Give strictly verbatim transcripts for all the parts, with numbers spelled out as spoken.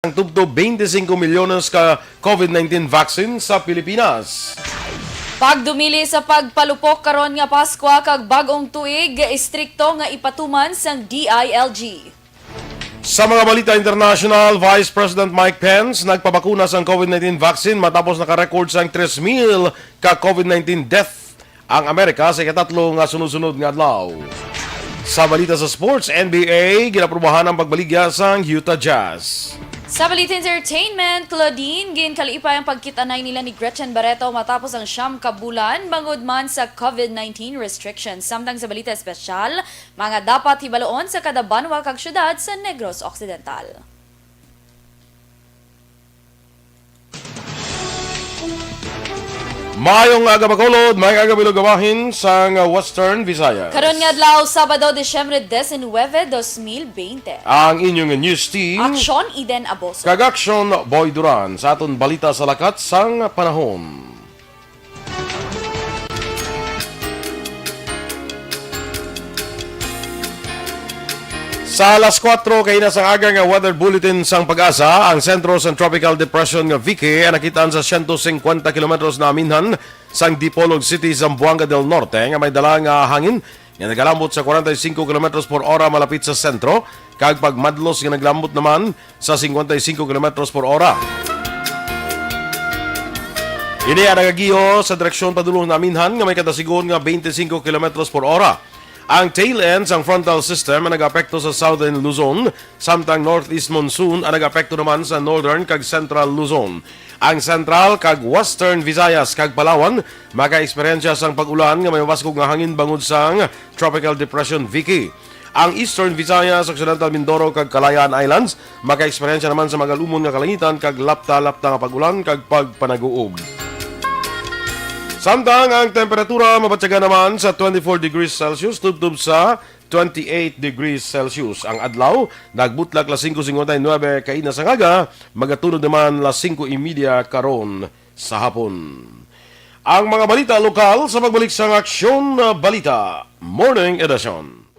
ang tubtob twenty-five milyones ka COVID nineteen vaccine sa Pilipinas. Pagdumili sa pagpalupok karon nga Paskwa kag bag-ong tuig, istrikto nga ipatuman sang D I L G. Sa mga balita international, Vice President Mike Pence nagpabakuna sang COVID nineteen vaccine matapos naka-record sang tres mil ka COVID nineteen death ang Amerika sa ikatatlo nga sunod-sunod nga adlaw. Sa balita sa sports, N B A, ginaprubahan ang pagbaligya sang Utah Jazz. Sa balita entertainment, Claudine, ginkalipay ang pagkit-anay nila ni Gretchen Barreto matapos ang siyam ka bulan bangod man sa COVID nineteen restrictions. Samtang sa balita espesyal, mga dapat hibaluon sa kada banwa kag syudad sa Negros Occidental. Mayong aga, Bacolod, mayong aga, Bilog Abahin sang Western Visayas. Karon nga adlaw, Sabado, Disyembre diecinuebe, dos mil veinte. Ang inyong news team. Aksyon, Eden Aboso. Kag Aksyon, Boy Duran, sa aton balita sa lakat sang panahon. Sa alas kuwatro kaina sang aga nga weather bulletin sang PAGASA, ang sentro sang Tropical Depression nga Vicky ang nakitaan sa siyento singkwenta kilometros naminhan sang Dipolog City, Zamboanga del Norte, nga may dala nga hangin nga nagalambot sa kwarenta y singko kilometros por ora malapit sa sentro, kag pagmadlos nga naglambot naman sa singkwenta y singko kilometros por ora. Ini ang nagagiyo sa direksyon padulong naminhan nga may kadasigon nga twenty-five kilometros por ora. Ang tail end sang frontal system ang nag-apekto sa southern Luzon, samtang northeast monsoon ang nag-apekto naman sa northern kag central Luzon. Ang Central kag Western Visayas kag Palawan maka-eksperyensya sang pag-ulan nga may mabaskog nga hangin bangod sang Tropical Depression Vicky. Ang Eastern Visayas, Occidental Mindoro, kag Kalayaan Islands maka-eksperyensya naman sa magalumon nga kalangitan kag lapta-lapta nga pag-ulan kag pagpanaguob. Samtang ang temperatura mabatyagan naman sa twenty-four degrees Celsius tubtob sa twenty-eight degrees Celsius. Ang adlaw nagbutlak las singko singkwenta y nuebe kaina sang aga, magatunod naman las singko y media karon sa hapon. Ang mga balita lokal sa pagbalik sang Aksyon Balita Morning Edition.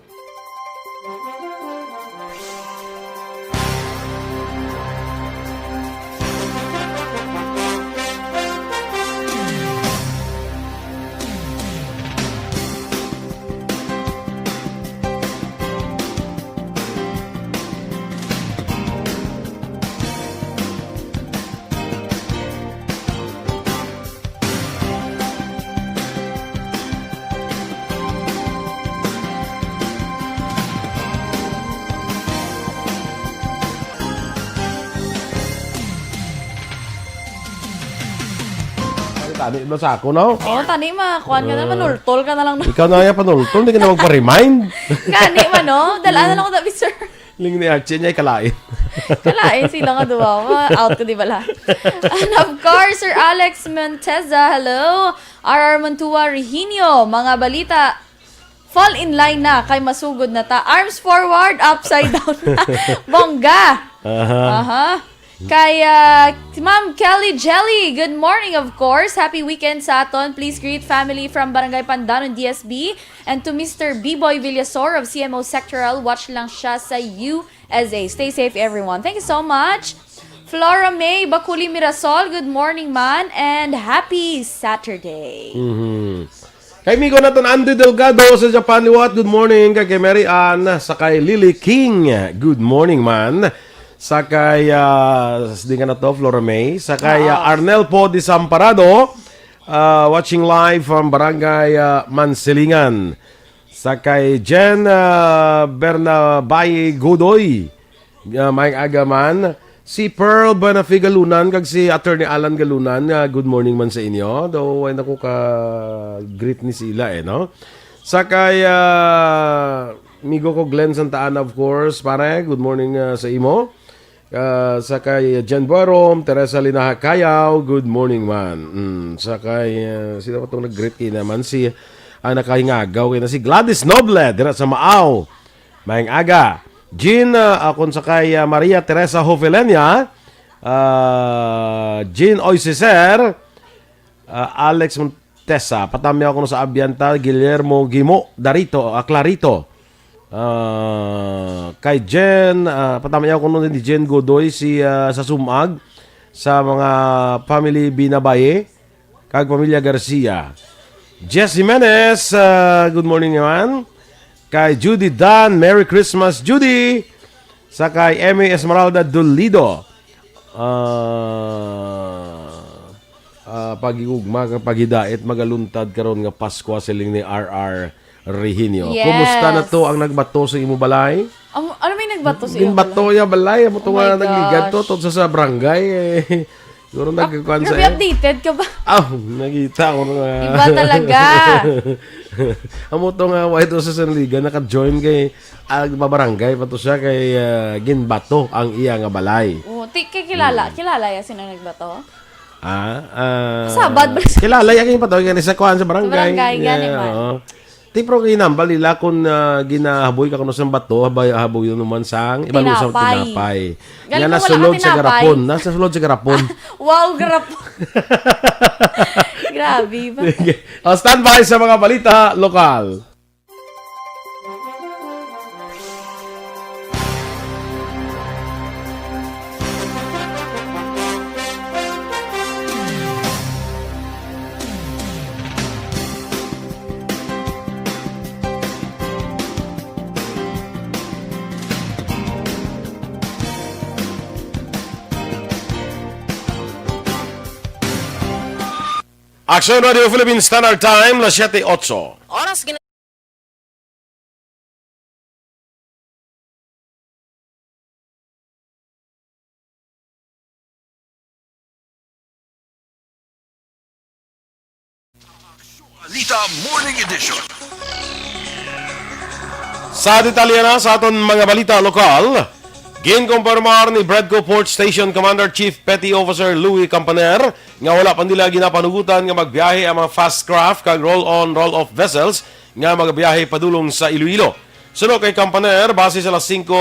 Tani mo sa ako, no? Oh, tani ma, kuan ka na, Ah. Manultol ka na lang. Ikaw na kaya panultol, hindi ka na magpa-remind. Gani man, no? Dalaan na lang ko tabi, sir. Ling ni Archie niya, ikalain. Kalain sila nga duwa. Ma-, out ko, di bala? And of course, Sir Alex Monteza, hello. R R Montua Reginio, mga balita, fall in line na, kay masugod na ta. Arms forward, upside down na. Bongga! Aha. Aha. Kay ah, Ma'am Kelly Jelly, good morning, of course. Happy weekend sa aton. Please greet family from Barangay Pandanon, D S B, and to Mister B-Boy Villasor of C M O Sectoral. Watch lang siya sa U S A. Stay safe, everyone. Thank you so much. Flora May Bakuli Mirasol, good morning, man, and happy Saturday. Mhm. Kay amigo naton Andy Delgado sa Japan liwat, good morning. Kay, kay Mary Ann, sa kay Lily King, good morning man. Sa kay, ah, di nga na to, Flora May. Sa kay, ah, Ah. Arnel po Desamparado, ah, watching live from Barangay, ah, Mansilingan. Sa kay Jen, ah, Bernabay Godoy, ah, maayong aga man. Si Pearl Banafi Galunan kag si Attorney Alan Galunan, ah, good morning man sa inyo. Daw, way na ko ka-greet ni sila eh, no? Sa kay, ah, amigo ko Glenn Santa Ana, of course, pare, good morning, ah, sa imo. Ah, sa kay Jen Borom, Teresa Linaha Kayaw, good morning man. Mm, sa kay, ah, sino pa tong nag-greet kay naman? Si, ang nakahingagaw kay na si Gladys Noble, dira sa Maaw. Maayong aga. Jean, ah, akon sa kay, ah, Maria Teresa Jovelenia, ah, Jean Oisiser, ah, Alex Montesa, patamiaw kuno sa Abianta, Guillermo Gimo, Darito, ah, Clarito. Ah, kay Jen, ah, patamayaw ko nun ni Jen Godoy si, ah, sa Sumag, sa mga family Binabaye, kag pamilya Garcia. Jess Jimenez, ah, good morning naman. Kay Judy Dan, Merry Christmas, Judy! Sa kay Emmy Esmeralda Dolido, ah, ah, pagigugma kag paghidait magaluntad karon nga Paskwa, siling ni R R Rehinio. Yes. Kumusta na to ang nagbato sa imo balay? Ang, ano may nagbato sa iyo? Ginbato ya balay, amo to Oh nga my nagligad to, gosh. to sa, sa barangay, eh. Siguro Ap-, nagkukuan sa grabe, iyo. updated ka ba? Ah, nagita ko nga. Iba talaga. Amo to nga, why to sa Sanligan, naka-join kay, ah, babarangay pa to siya kay, ah, ginbato ang iya nga balay. Oh, ti-, kay kilala, Mm. kilala ya sino nagbato? Ah, ah, Sabad ba? kilala ya kay bato, gani sa kuan sa Sa barangay. barangay, gani Yeah, man. oo. Ti, pero ginambal nila kung, ah, ginahaboy ka kuno sa bato, habay, haboy yun naman sang ibalusang Tinapay. tinapay. Galing Nga ko wala nasulod ka sa tinapay. garapon. Nasa sulod sa garapon. Wow, garapon. Grabe ba? Sige. O, standby sa mga balita lokal. Action Radio Philippines Standard Time, las siete otso. Oras gina- Balita Morning Edition. Sa detalye na sa aton mga balita lokal, ginkumpirmar ni Bredco Port Station Commander Chief Petty Officer Louis Campaner nga wala pa nila ginapanugutan nga magbiyahe ang mga fast craft kag roll-on, roll-off vessels nga magabiyahe padulong sa Iloilo. Suno kay Campaner, base sa alas singko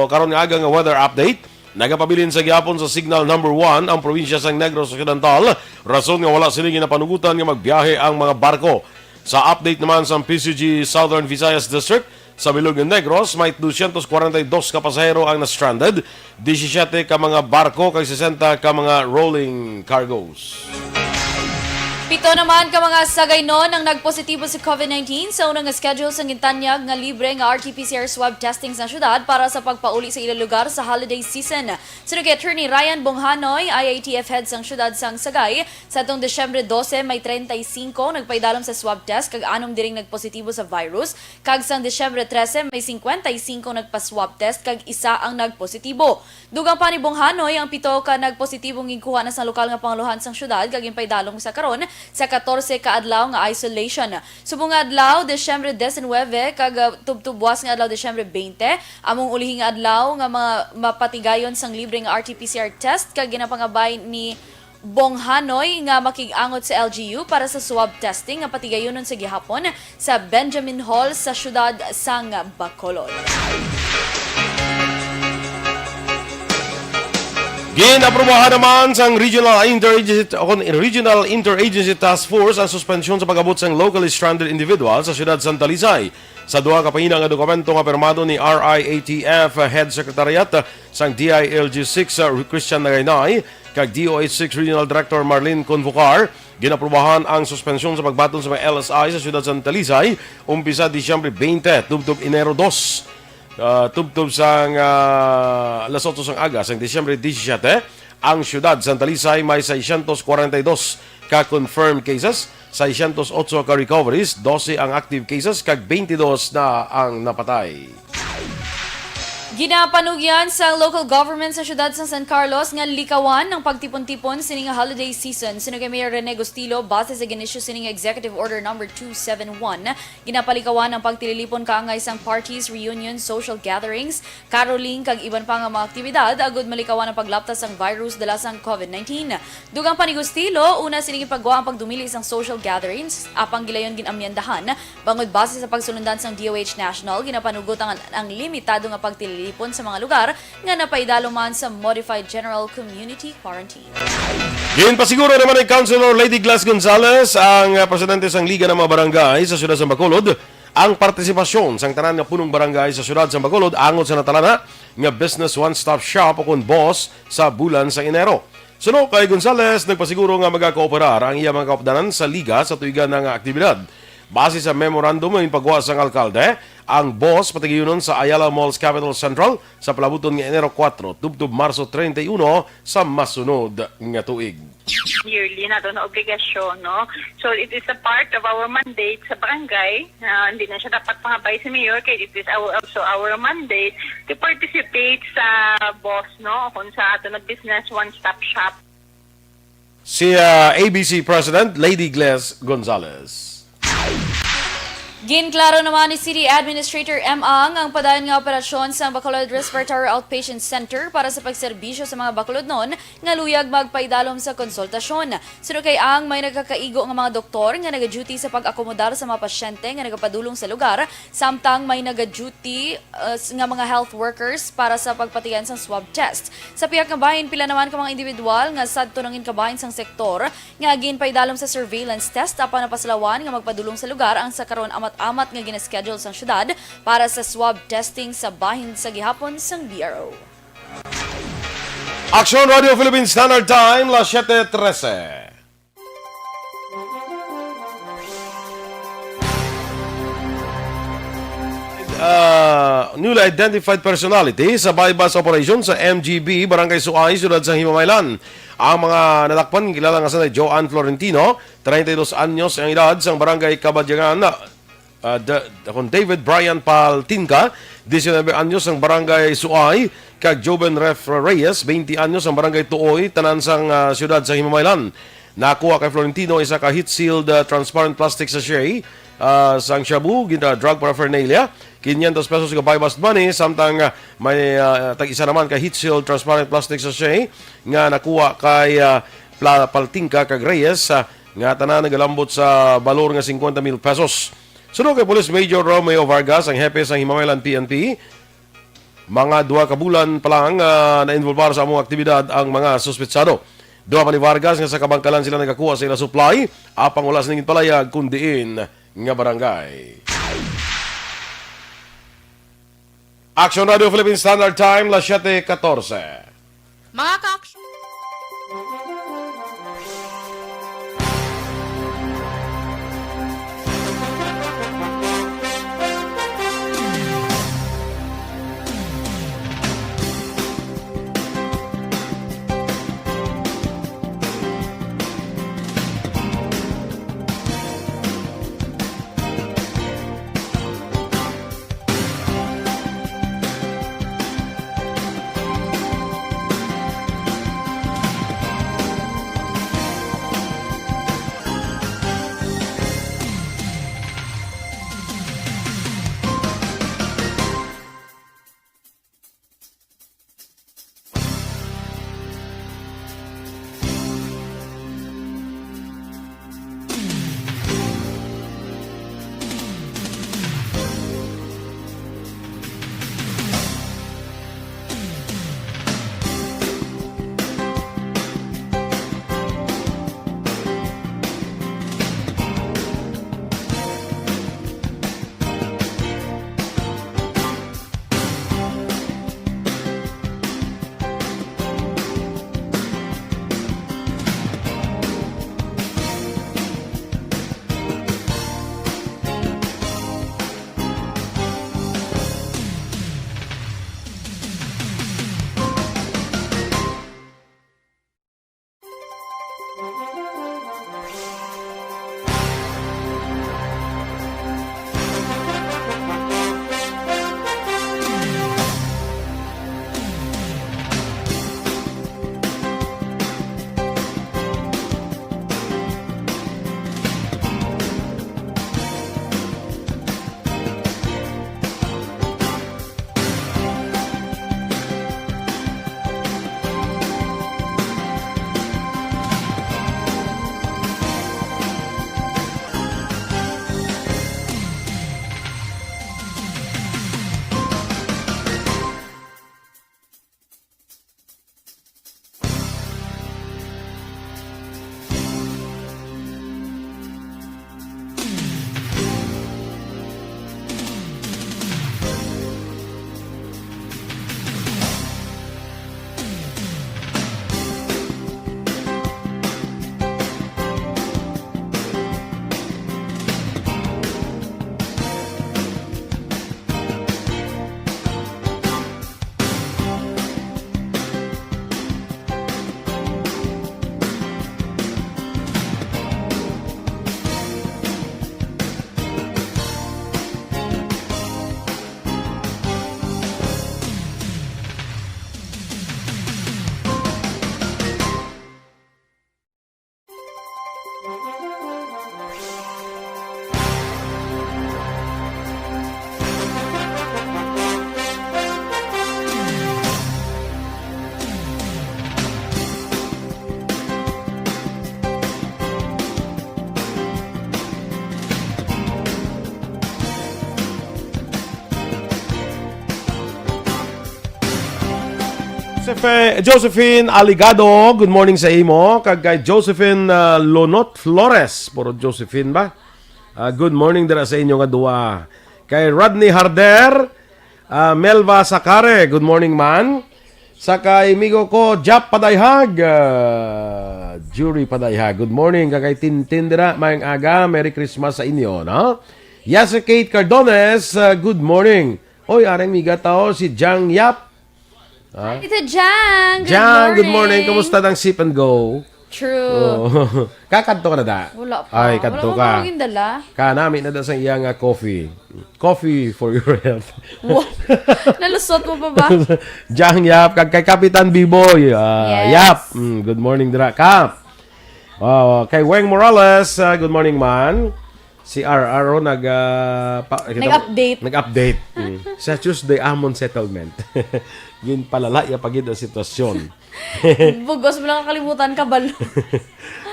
karon nga aga nga weather update, nagapabilin sa gihapon sa signal number one ang probinsya sang Negros Occidental, rason nga wala sini ginapanugutan nga magbiyahe ang mga barko. Sa update naman sang P C G Southern Visayas District, sa Bilog and Negros, may dosyentos kwarenta y dos ka pasahero ang na-stranded, disisiete ka mga barko kag sesenta ka mga rolling cargos. Pito naman ka mga sagaynon ang nagpositibo sa covid nineteen sa una nga schedule sang gintanyag nga libre nga R T P C R swab testing sa syudad para sa pagpauli sa ila lugar sa holiday season. Suno kay Attorney Ryan Bonghanoy, I A T F head sang syudad sang Sagay, sa atong Disyembre dose, may treinta y cinco nagpaidalom sa swab test kag anom diring nagpositibo sa virus, kag sang Disyembre trese, may cincuenta y cinco nagpa-swab test kag isa ang nagpositibo. Dugang pa ni Bonghanoy, ang pito ka nagpositibong ginkuha na sa lokal nga pangulohan sang syudad kag ginpaidalom sa karon sa katorse ka adlaw nga isolation. Subong nga adlaw, Disyembre diecinuebe, kag, ah, tubtob buwas nga adlaw, Disyembre veinte, among ulihi nga adlaw nga mga mapatigayon sang libre nga R T P C R test kag ginapangabay ni Bonghanoy nga makig-angot sa L G U para sa swab testing nga patigayunon sa gihapon sa Benjamin Hall sa siyudad sang Bacolod. Ginaprobahan naman sang Regional Interagency, o kon Regional Interagency Task Force ang suspensyon sa pag-abot sang locally stranded individual sa siyudad sang Talisay. Sa duha ka pahina nga dokumento nga pirmado ni R I A T F Head Secretariat sang D I L G six, uh, Christian Nagaynay, kag D O H six Regional Director Marlene Convocar, ginaprobahan ang suspensyon sa pagbaton sa mga L S I sa siyudad sang Talisay, umpisa Disyembre veinte, tubtob Enero dos. Ah, tubtob sang, ah, alas otso sang aga sang Disyembre disisyete, ang siyudad sang Talisay may seiscientos kwarenta y dos ka confirmed cases, seiscientos otso ka recoveries, dose ang active cases, kag twenty-dos na ang napatay. Ginapanugyan sang local government sa siyudad sang San Carlos nga likawan ang pagtipon-tipon sini nga holiday season. Suno kay Mayor Rene Gustilo, base sa gin-issue sini nga Executive Order Number two seven one, ginapalikawan ang pagtililipon kaangay sang parties, reunions, social gatherings, caroling, kag iban pa nga mga aktibidad agud malikawan ang paglapta sang virus dala sang covid nineteen. Dugang pa ni Gustilo, una sini ginpagwa ang pagdumili sang social gatherings, apang gilayon gin-amyendahan, bangod base sa pagsulundan sang D O H National, ginapanugot ang, ang limitado nga pagtililipon sa mga lugar nga napaidalom man sa Modified General Community Quarantine. Ginpasiguro naman ni Councilor Lady Glass Gonzalez, ang, ah, presidente sang Liga ng mga Barangay sa Siyudad sa Bacolod, Ang partisipasyon sang tanan nga punong barangay sa siyudad sa Bacolod angot sa natalana nga Business One Stop Shop o kon BOSS sa bulan sa Enero. Suno kay Gonzales, nagpasiguro nga magakooperar ang iya mga kaupdanan sa liga sa tuigan nga aktibidad. Base sa memorandum nga ginpagwa sang alkalde, ang BOSS patigayunon sa Ayala Malls Capitol Central sa palabuton nga Enero kuwatro tubtob Marso treinta y uno sa masunod nga tuig. Yearly nato na obligasyon, no? So, it is a part of our mandate sa barangay. Ah, hindi na siya dapat pangabay si Mayor kay it is our, also our mandate to participate sa BOSS, no? Kung sa ato na Business One Stop Shop. Si, ah, A B C President Lady Gles Gonzales. Ginklaro naman ni City Administrator M. Ang ang padayon nga operasyon sa Bacolod Respiratory Outpatient Center para sa pagserbisyo sa mga Bacolodnon nga luyag magpaidalom sa konsultasyon. Suno kay Ang, may nagakaigo nga mga doktor nga nagaduty sa pag-akomodar sa mga pasyente nga nagapadulong sa lugar, samtang may nagaduty, uh, s-, nga mga health workers para sa pagpatian sang swab test. Sa pihak nga bahin, pila naman ka mga individual nga sadto nangin kabahin sang sektor nga ginpaidalom sa surveillance test, apan napasulawan nga magpadulong sa lugar ang sa karon amat-amat nga ginaschedule sang syudad para sa swab testing sa bahin sa gihapon sang B R O. Aksyon Radio Philippine Standard Time, las siete trese. Ah, newly identified personality sa buy-bust operation sa M G B, Barangay Suay, Siyudad sa Himamaylan. Ang mga nadakpan, kilala nga sa Joanne Florentino, treinta y dos anyos ang edad, sang Barangay Kabadyangan, ah, Da-, akon David Brian Paltinka, diecinuebe anyos, sang Barangay Suay, kag Joven Ref Reyes, twenty anyos, sang Barangay Tuoy, tanan sang, ah, siyudad sa Himamaylan. Nakuha kay Florentino isa ka heat-sealed, ah, transparent plastic sachet, ah, sang shabu, gin-, ah, drug paraphernalia, quinientos pesos nga buy-bust money, samtang, ah, may, ah, tag-isa naman ka heat-sealed transparent plastic sachet nga nakuha kay, ah, Pla-, Paltingka kag Reyes, ah, nga tanan nagalambot sa balor nga cincuenta mil pesos. Suno kay Police Major Romeo Vargas, ang hepe sang Himamaylan P N P, mga duha ka bulan pa lang, ah, nainvolbar sa among aktibidad ang mga suspetsado. Duha pa ni Vargas nga sa Kabangkalan sila nagakuha sa ila supply, apang wala sila ginpalayag kon diin nga barangay. Action Radio Philippine Standard Time, las siete catorce. Mga ka-action. Fe-, Josephine Aligado, good morning sa imo. Kag kay Josephine, ah, Lonot Flores, puro Josephine ba? Ah, good morning dira sa inyo nga duwa. Kay Rodney Harder, ah, Melva Sakare, good morning man. Sa kay amigo ko, Jap Padayhag, ah, Jury Padayhag, good morning. Kag kay Tintin dira, maayong aga, Merry Christmas sa inyo, no? Yasa Kate Cardones, ah, good morning. Oy, arang miga tao, si Jang Yap. Ha? Ito, Jang. Good Jang, good morning. Morning. Kumusta ang sip and go? True. Oh. Kakadto ka na da? Wala pa. Ay, kadto Wala ka. pa akong gindala. Ka, nami na da sa iya nga coffee. Coffee for your health. Wa-, nalusot mo pa ba? Jang Yap, kag kay Kapitan Biboy. Ah, Yes. Yap. Mm, good morning, dira, Kap. Wow, kay Weng Morales, ah, good morning, man. Si R R o nag, ah, pa-, kita mo? Nag-update. Nag-update. Mm. Sa Tuesday, Amon Settlement. Ginpalala ya pa gid ang sitwasyon. Bugos mo lang kakalimutan ka, balo.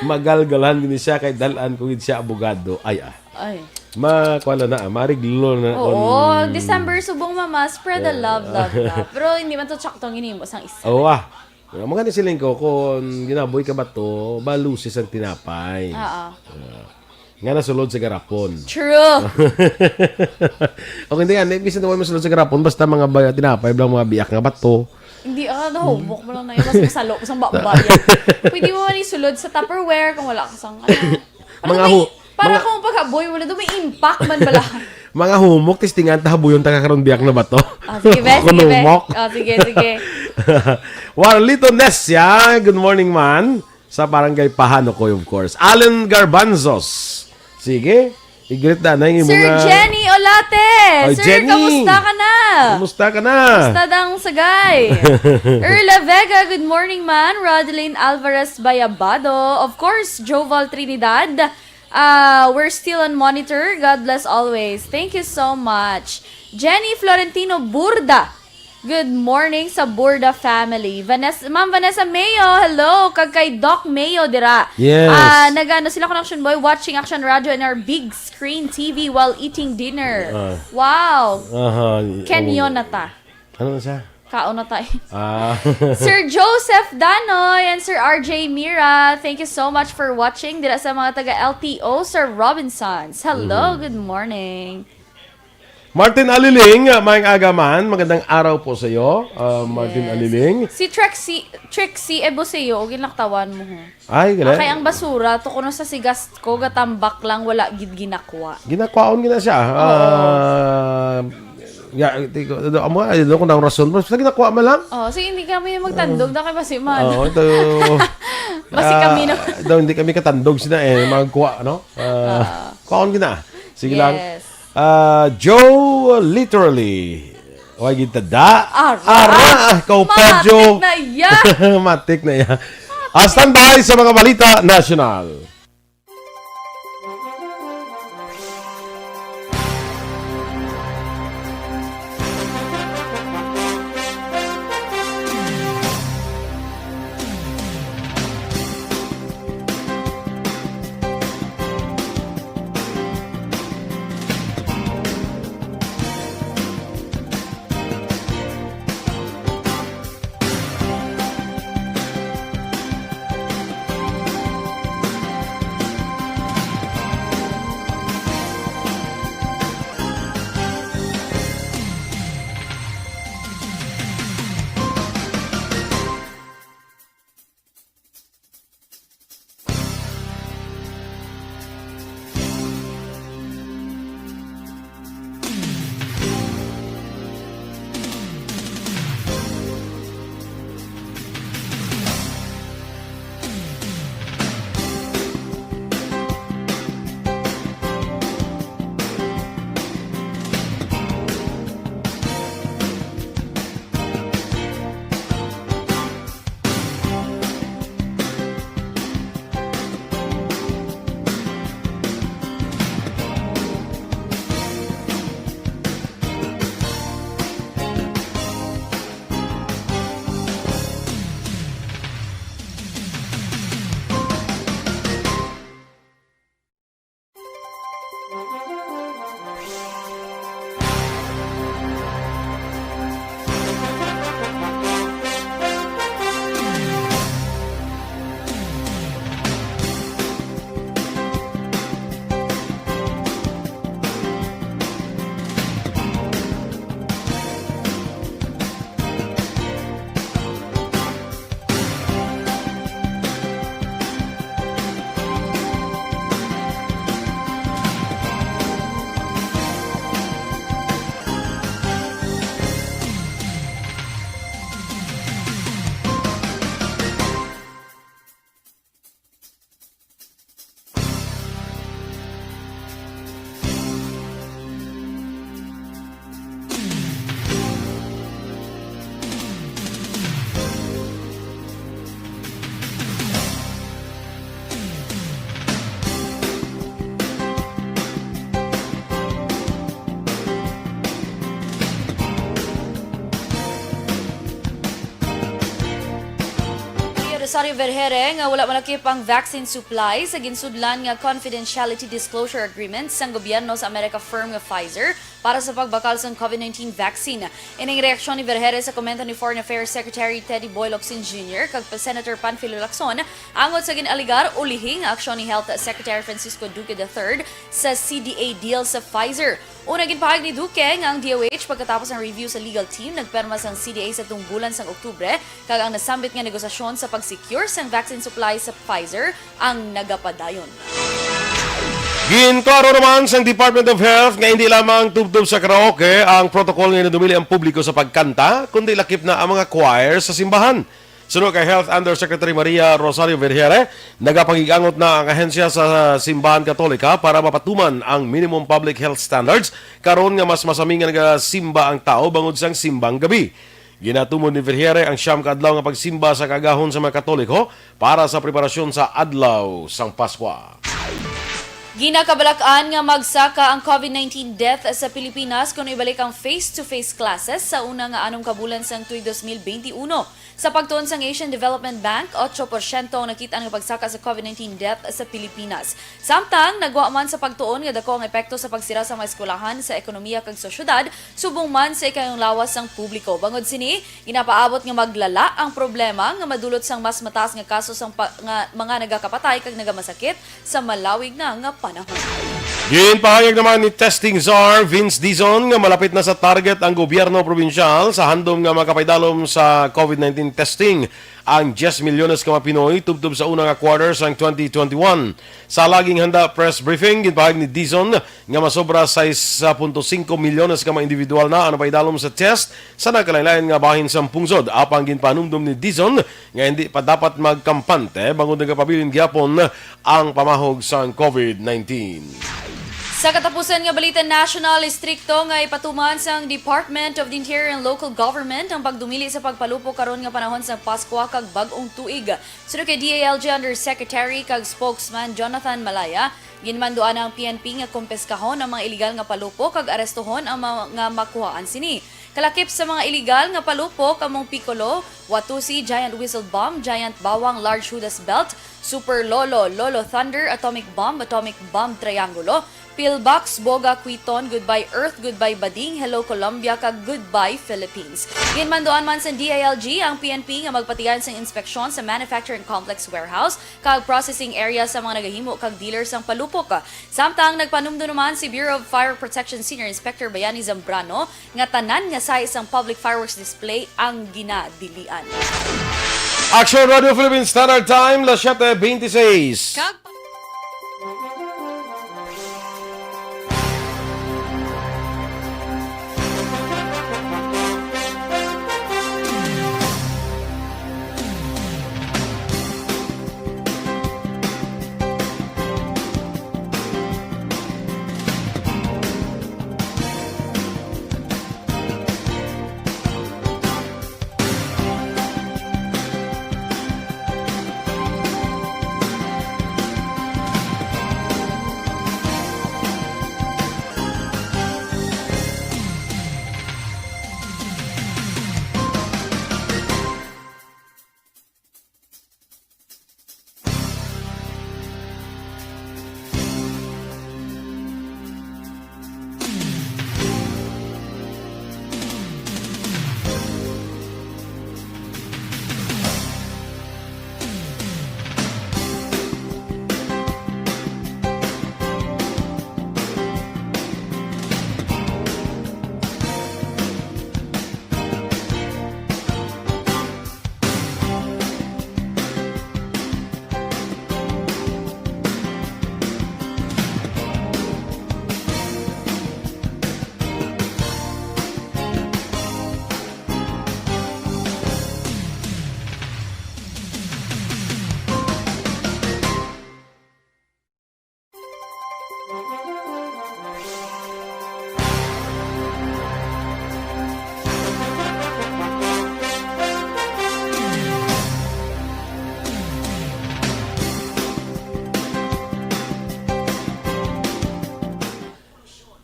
Magalgalan gini siya kay dalan ko gid siya abogado. Ay, ah. Ay. Ma, kuwan na na, ah, mariglo na Oo, kon December, subong mama, spread the Eh. love, love, love. Pero hindi man to tsaktong ginhimo sang isa. Oo, ah. Mga ni siling ko, kung ginaboy ka ba to, balusis ang tinapay. Oo. Ah. Nga nasulod sa garapon. True. O hindi yan, eh, bisan naman masulod sa garapon, basta mga ba-, tinapay, blang mga biyak nga bato. Hindi, ah, nahumok mo lang na yun. Mas masalo, isang baba yan. Pwede mo man isulod sa Tupperware kung wala ka sang, ano. Para Mga may, hu-, para mga kung pagkaboy, wala daw may impact man pala. Mga humok, testingan, tahabuyon, ta karon biyak na bato. Ah, sige, be, sige, be. Kunumok. Ah, sige, sige. Warlito Nesia, good morning, man. Sa Barangay Pahano ko, of course. Allen Garbanzos. Sige, i-greet na na yung Sir mga Jenny Olate. Ay, Sir, Jenny. Kamusta ka na? Kumusta ka na? Kamusta dang sagay? Erla Vega, good morning, man. Rodeline Alvarez Bayabado. Of course, Joval Trinidad. Uh, we're still on monitor. God bless always. Thank you so much. Jenny Florentino Burda. Good morning sa Burda family. Vanessa, Ma'am Vanessa Mayo, hello. Kag kay Doc Mayo dira. Yes. Ah, nagano sila kon Action Boy, watching Action Radio in our big screen T V while eating dinner. Ah. Wow. Aha, y-, Kenyo oh. na ta. Ano na siya? Kaon na tayo. Ah. Sir Joseph Danoy and Sir R J Mira, thank you so much for watching. Dira sa mga taga L T O, Sir Robinsons. Hello, Mhm. good morning. Martin Aliling, uh, maayong aga man. Magandang araw po sa iyo, uh, Martin Yes. Aliling. Si Trixie, Trixie Ebuseo, ginlaktawan mo, ho. Ay, gali. Akay ang basura, to kuno sa sigas ko, gatambak lang, wala gid ginakwa. Ginakwaon gina siya. Oo. Ah, ya, ti-, ko, ano, amo, ay, ano, kung ang rason mo, sa ginakwa man lang? Oh, sige, hindi kami magtandog, Ah. na kay basi man. Oo, ito, Basi ah, kami na. daw, hindi kami katandog sina, eh, magkuha, no? Ah, Ah. kwaon gina. Sige lang. Yes. Ah, Joe, literally. Way gid ta da. Ara. Ara, ah, kaupadyo. Matik na iya. Matik na iya. Ah, standby sa mga balita national. Rosario Vergere nga wala malakip ang vaccine supply sa ginsudlan nga confidentiality disclosure agreement sang gobyerno sa Amerika firm nga Pfizer para sa pagbakal sang COVID nineteen vaccine. Ining reaksyon ni Vergere sa komento ni Foreign Affairs Secretary Teddy Boy Locsin Junior kag pa Senator Panfilo Lacson angot sa gin-alegar ulihing nga aksyon ni Health Secretary Francisco Duque the third sa C D A deal sa Pfizer. Una, ginpahayag ni Duque nga ang D O H, pagkatapos ang review sa legal team, nagperma sang C D A sa tungbulan sang Oktubre, kag ang nasambit nga negosasyon sa pag-secure sang vaccine supply sa Pfizer ang nagapadayon. Ginklaro naman sang Department of Health nga hindi lamang tubtob sa karaoke ang protocol nga dumili ang publiko sa pagkanta, kundi lakip na ang mga choir sa simbahan. Suno kay Health Undersecretary Maria Rosario Vergere, nagapangig-angot na ang ahensya sa simbahan Katolika para mapatuman ang minimum public health standards karon nga mas masami nga nagasimba ang tawo bangod sang simbang gabi. Ginatumod ni Vergere ang siyam ka adlaw nga pagsimba sa kaagahon sa mga Katoliko para sa preparasyon sa adlaw sang Paskwa. Ginakabalak-an nga magsaka ang COVID nineteen death sa Pilipinas kon ibalik ang face-to-face classes sa una nga anom ka bulan sang tuig dos mil benti uno. Sa pagtuon sang Asian Development Bank, otso porsyento ang nakit-an nga pagsaka sa COVID nineteen death sa Pilipinas. Samtang nagwa man sa pagtuon nga dako ang epekto sa pagsira sa mga eskwelahan sa ekonomiya kag sosyedad, subong man sa ikayong lawas sang publiko. Bangod sini, ginapaabot nga maglala ang problema nga madulot sang mas mataas nga kaso sang pa- nga mga nagakapatay kag nagamasakit sa malawig na nga panahon. Ginpahayag naman ni Testing Czar Vince Dizon nga malapit na sa target ang gobyerno probinsyal sa handom nga makapaidalom sa COVID nineteen testing ang diyes milyones ka mga Pinoy tubtob sa una nga quarter sang twenty twenty-one. Sa laging handa press briefing, ginpahayag ni Dizon nga masobra sais punto singko milyones ka mga individual na ang napaidalom sa test sa nagkalain-lain nga bahin sang pungsod. Apang ginpanumdom ni Dizon nga hindi pa dapat magkampante bangod nagapabilin gihapon ang pamahog sang COVID nineteen. Sa katapusan nga balita nasyonal, istrikto nga ipatuman sang Department of the Interior and Local Government ang pagdumili sa pagpalupok karon nga panahon sang Paskwa kag Bag-ong Tuig. Suno kay D I L G Undersecretary kag Spokesman Jonathan Malaya, ginmanduan ang P N P nga kumpeskahon ang mga iligal nga palupok kag arestohon ang mga makuhaan sini. Kalakip sa mga iligal nga palupok among Piccolo, Watusi, Giant Whistle Bomb, Giant Bawang, Large Judas Belt, Super Lolo, Lolo Thunder, Atomic Bomb, Atomic Bomb Triangulo, Pillbox, Boga Quiton, Goodbye Earth, Goodbye Bading, Hello Colombia, kag Goodbye Philippines. Ginmanduan man sa D I L G ang P N P nga magpatigayon sang inspeksyon sa manufacturing complex, warehouse, kag processing area sa mga nagahimo kag dealer sang palupok. Samtang nagpanumdom naman si Bureau of Fire Protection Senior Inspector Bayani Zambrano nga tanan nga size sang public fireworks display ang ginadilian. Action Radio Philippine Standard Time, las siete veintiséis. Kag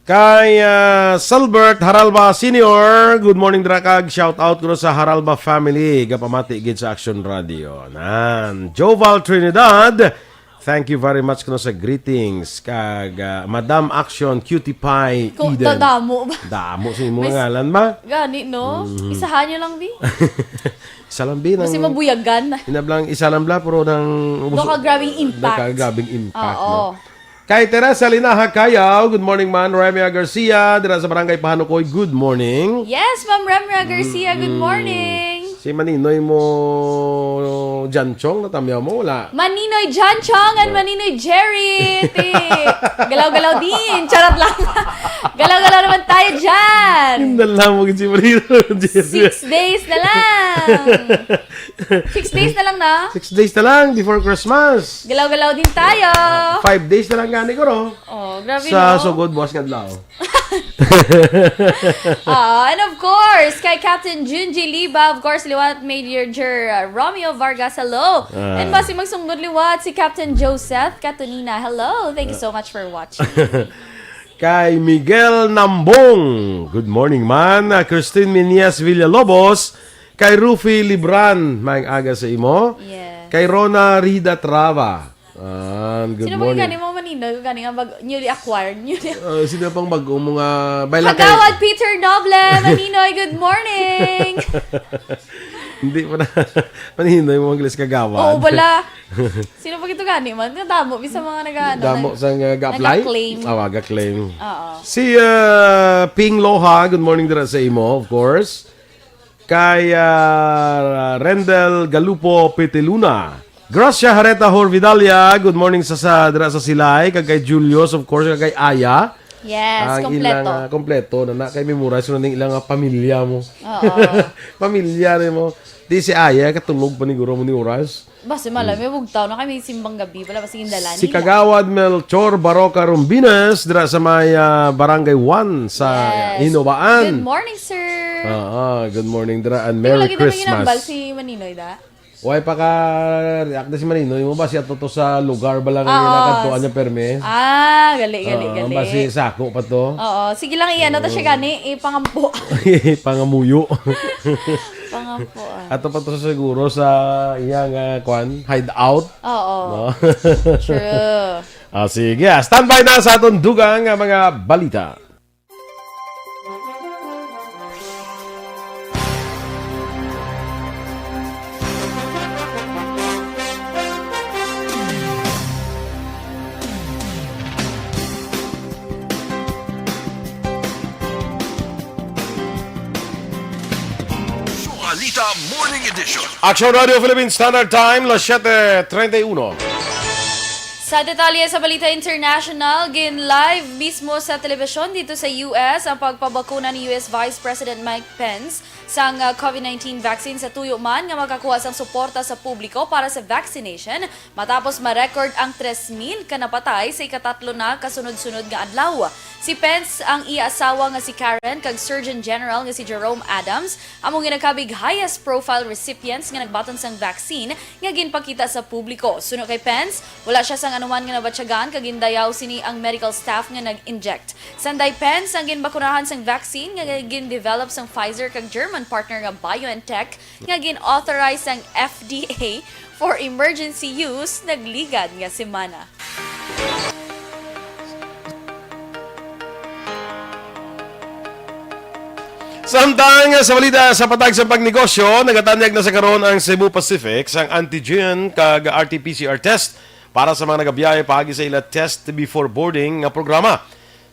Kay, ah, Salbert Haralba Senior, good morning, dira kag shout out kuno sa Haralba family, gapamati gid sa Action Radio. Nan, Joval Trinidad, thank you very much kuno sa greetings. Kag, ah, Madam Action, Cutie Pie, Ko, Eden. Damo ba? Damo sa imong Mas ngalan ba? Gani, no? Mhm. Isahan niyo lang, bi. Isa lang, bi, Kasi nang mabuyagan. Inablang isa lang bla, pero nang Nakagrabing impact. Nakagrabing impact, Oo. no? Kay Teresa Linaha Kayaw, good morning, man. Remia Garcia, dira sa Barangay Pahanukoy, good morning. Yes, Ma'am Remia Garcia, good Mm-mm. morning. Si Maninoy mo, Janchong, natamyaw mo, wala? Maninoy Janchong and Oh. Maninoy Jerry. Ti, galaw-galaw din. Charot lang. Galaw-galaw naman tayo dyan. Yung dala mo, si Maninoy Jerry. Six days na lang. Six days na lang na. Six days na lang before Christmas. Galaw-galaw din tayo. Ah, five days na lang gani ko, no? Oh, grabe, Sa no? sugod, buwas nga adlaw. Ah, and of course, kay Captain Junji Liba, of course, liwat Major, uh, Romeo Vargas, hello. Ah. And basi magsunggod liwat si Captain Joseph Catonina, hello. Thank you so much for watching. Kay Miguel Nambong, good morning, man. Ah, Christine Minias Villalobos, kay Rufi Libran, maayong aga sa imo. Yes. Kay Rona Rida Trava. Ah, good Sino ba morning. gani mo, Maninoy? Gani nga bag-, newly acquired, newly Ah, sino pang bago mo nga, Baila kay Kagawad Peter Noble, Maninoy, good morning. Hindi pa na. Maninoy mo, Angles, Kagawad. Oo, bala. Sino ba ito gani man? Nga damo, bisa mga nag-, ano, Damo nag-, sa nga ga-apply? nag-claim. Ah, ga-claim. Oo. Si, ah, Ping Loha, good morning dira sa imo, of course. Kay, ah, Rendel Galupo Peteluna. Gracia Hareta Horvidalia, good morning sa, sa, dira sa Silay. Kag kay Julius, of course, kag kay Aya. Yes, Ang kompleto. ilang, ah, kompleto na na kay memorize mo na ning ilang, ah, pamilya mo. Oo. Pamilya ni mo. Di si Aya, katulog pa ni guro mo ni oras. Basi malay, may bugtaw na kami simbang gabi pala, basi yung dala Si nila. Kagawad Melchor Baroca Rumbinas, dira sa may, ah, Barangay one sa Yes. Hinobaan. Good morning, sir. Ah, ah, good morning, dira, and Di Merry wala kita may Christmas. ginambal si Maninoy, da? Why pa ka react na si Maninoy? Mo ba siya to, to sa lugar ba lang ang Ah, ginakadtuan niya permi? Ah, gali, gali, Ah, gali. Ba si Sako pa to? Oo, sige lang, i-ano to siya Oo. gani, ipangampo. Pangamuyo. Pangampo, ah. Ato pa to sa siguro sa iyang, ah, kwan, hideout. Oo. No? True. Ah, sige, ah, standby na sa aton dugang nga mga balita. Balita Morning Edition. Action Radio Philippine Standard Time, las siete treinta y uno. Sa detalye sa balita international, gin-live mismo sa telebisyon dito sa U S ang pagpabakuna ni U S Vice President Mike Pence sang, ah, covid nineteen vaccine sa tuyo man nga makakuha sang suporta sa publiko para sa vaccination matapos ma-record ang tres mil ka napatay sa ikatatlo na kasunod-sunod nga adlaw. Si Pence, ang iya asawa nga si Karen, kag Surgeon General nga si Jerome Adams amo ang ginakabig highest profile recipients nga nagbaton sang vaccine nga ginpakita sa publiko. Suno kay Pence, wala siya sang anuman nga nabatyagan kag gindayaw sini ang medical staff nga nag-inject. Sanday Pence ang ginbakunahan sang vaccine nga gin-develop sang Pfizer kag German partner nga BioNTech nga gin-authorize sang F D A for emergency use nagligad nga semana. Samtang sa balita sa patag sa pagnegosyo, nagatanyag na sa karon ang Cebu Pacific sang antigen kag R T P C R test para sa mga nagabiyahe paagi sa ila test before boarding nga programa.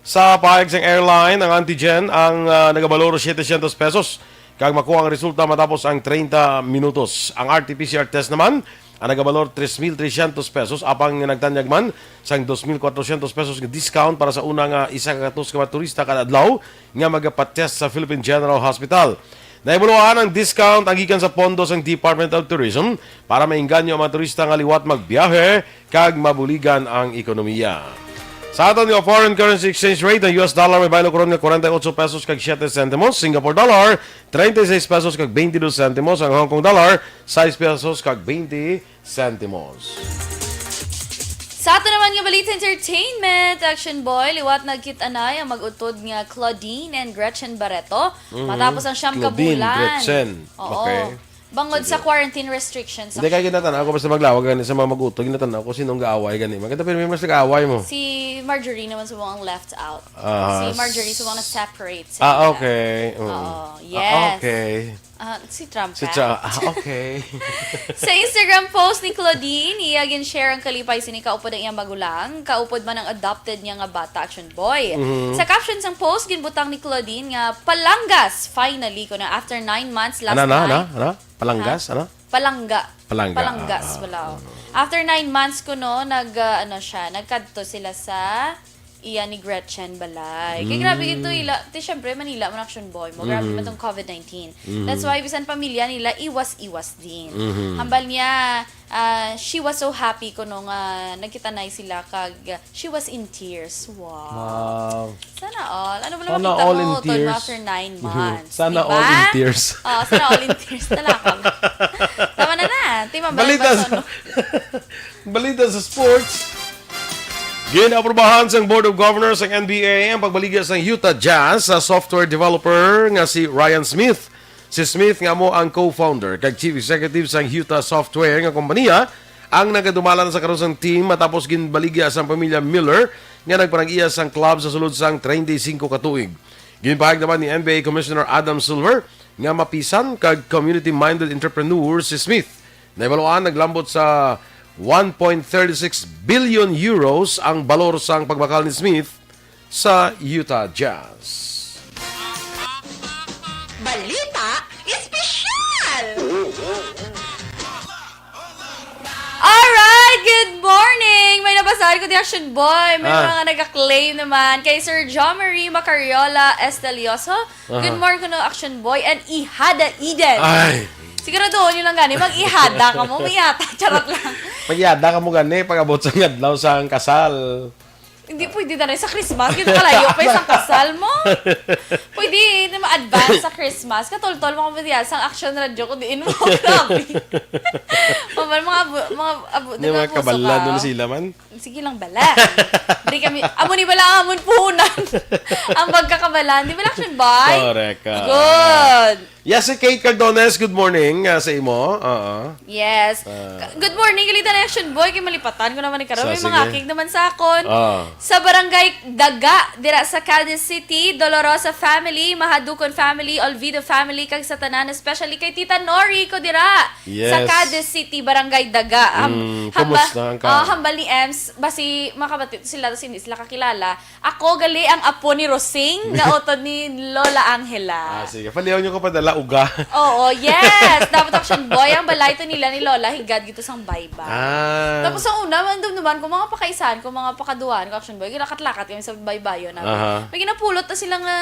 Sa pahayag sang airline, ang antigen ang, ah, nagabalor siyete syentos pesos kag makuha ang resulta matapos ang treinta minutos. Ang R T P C R test naman ang nagabalor tres mil trescientos pesos, apang nagtanyag man sang dos mil cuatrocientos pesos nga discount para sa una nga isa ka gatos ka mga turista kada adlaw nga magapatest sa Philippine General Hospital. Nahibaluan ang discount ang gikan sa pondo sang Department of Tourism para maengganyo ang mga turista nga liwat magbiyahe kag mabuligan ang ekonomiya. Sa aton nga foreign currency exchange rate, ang U S dollar may baylo karon nga forty-eight pesos kag siete sentimos, Singapore dollar, treinta y seis pesos kag veintidós sentimos, ang Hong Kong dollar, sais pesos kag veinte sentimos. Sa ato naman nga balita entertainment, Action Boy, liwat nagkit-anay ang mag-utod nga Claudine and Gretchen Barreto Mhm. matapos ang siyam ka Claudine, bulan. Gretchen. Oo. Okay. Bangod Sige. sa quarantine restrictions. Hindi kay ginatanaw ko basta maglawag gani sa mga mag-utod, ginatanaw ko sinong gaaway gani. Maganda pero may mas nag-aaway mo. Si Marjorie naman sa mga left out. Ah, Si Marjorie sa mga na-separate sa Ah, kanila. okay. Oo. Oo, Ah, yes. okay. Ah, si Trump Si ka? Cha-, ah, okay. Sa Instagram post ni Claudine, iya gin-share ang kalipay sini kaupod ang iyang magulang, kaupod man ang adopted niya nga bata, Action Boy. Mhm. Sa caption sang post, ginbutang ni Claudine nga palanggas, finally, kuno after nine months last Ana, ana, ana, night. ana? Palanggas, Ha? ana? Palangga. Palangga, Palanggas, ah, ah. wala. After nine months kuno, nag, ah, ano siya, nagkadto sila sa iya ni Gretchen balay. Kay grabe gid to Mm. ila, ti syempre Manila man, Action Boy mo. Grabe Mhm. man tong covid nineteen. Mhm. That's why bisan pamilya nila iwas-iwas din. Mhm. Hambal niya, ah, she was so happy kuno nga nagkita na sila kag, ah, she was in tears. Wow. Wow. Sana all. Ano ba Sana naman kita all in mo, Toy, mo tears. after nine months, Sana di all ba? in tears. Oh, sana all in tears. Talakang. Tama na na. Ti mabalik Balita ba sa, sa balita sa sports. Ginaaprubahan sang Board of Governors sang N B A ang pagbaligya sang Utah Jazz sa software developer nga si Ryan Smith. Si Smith nga amo ang co-founder kag chief executive sang Utah Software nga kompanya ang nagadumalan sa karon sang team matapos ginbaligya sang pamilya Miller nga nagpanag-iya sang club sa sulod sang treinta y cinco ka tuig. Ginpahayag naman ni N B A Commissioner Adam Silver nga mapisan kag community-minded entrepreneur si Smith. Nahibaluan naglambot sa one point thirty six billion euros ang balor sang pagbakal ni Smith sa Utah Jazz. Balita Espesyal! Alright, good morning! May nabasahan ko di Action Boy. May Ah. mga nag-claim naman. Kay Sir John Marie Macariola Estelioso, Aha. good morning kuno Action Boy and Ihada Eden. Ay. Siguro doon yun lang gani. Mag-ihada ka mo. May ihata. Charot lang. Mag-ihada ka mo gani. Pag-abot sa adlaw sa ang kasal. Hindi pwede na rin sa Christmas. Kita kalayo pa yung sa kasal mo. Pwede na ma-advance sa Christmas. Katultol, mga pwede yan. Sang Action Radio ko, diin mo. Grabe. Mabal, mga abu, mga abu, Hindi, di ba, mga puso kabalan ka? Doon sila man. Sige lang bala. Di kami, amo ni bala ang amon puhunan. Ang pagkakabalan. Di ba, Action Boy? Correct, ah. Good. Yes, si Kate Cardones, good morning, ah, sa imo. Oo. Yes. Ah. Ka-, good morning, Galita na Action Boy. Kay malipatan ko naman ni karon. Sa, May mga sige. Akig naman sa akon. Ah. Sa Barangay Daga, dira sa Cadiz City, Dolorosa family, Mahadukon family, Olvido family, kag sa tanan, especially kay Tita Nori ko dira sa Yes. Cadiz City, Barangay Daga. Ham-, Mm, hamba-, kumusta ang ka- ah, hambal ni Ems, basi makabati sila, tapos hindi sila kakilala. Ako gali ang apo ni Rosing, nga utod ni Lola Angela. Ah, sige. Palihaw niyo ko padala, uga. Oo, yes. Dapat Action Boy, ang balay to nila ni Lola, higad gito sang bayba. Ah. Tapos ang una, man dumduman ko, mga pakaisahan ko, mga pakaduan ko, Action Boy, ginakat-lakat kami sa baybayon namin. Aha. May ginapulot na sila nga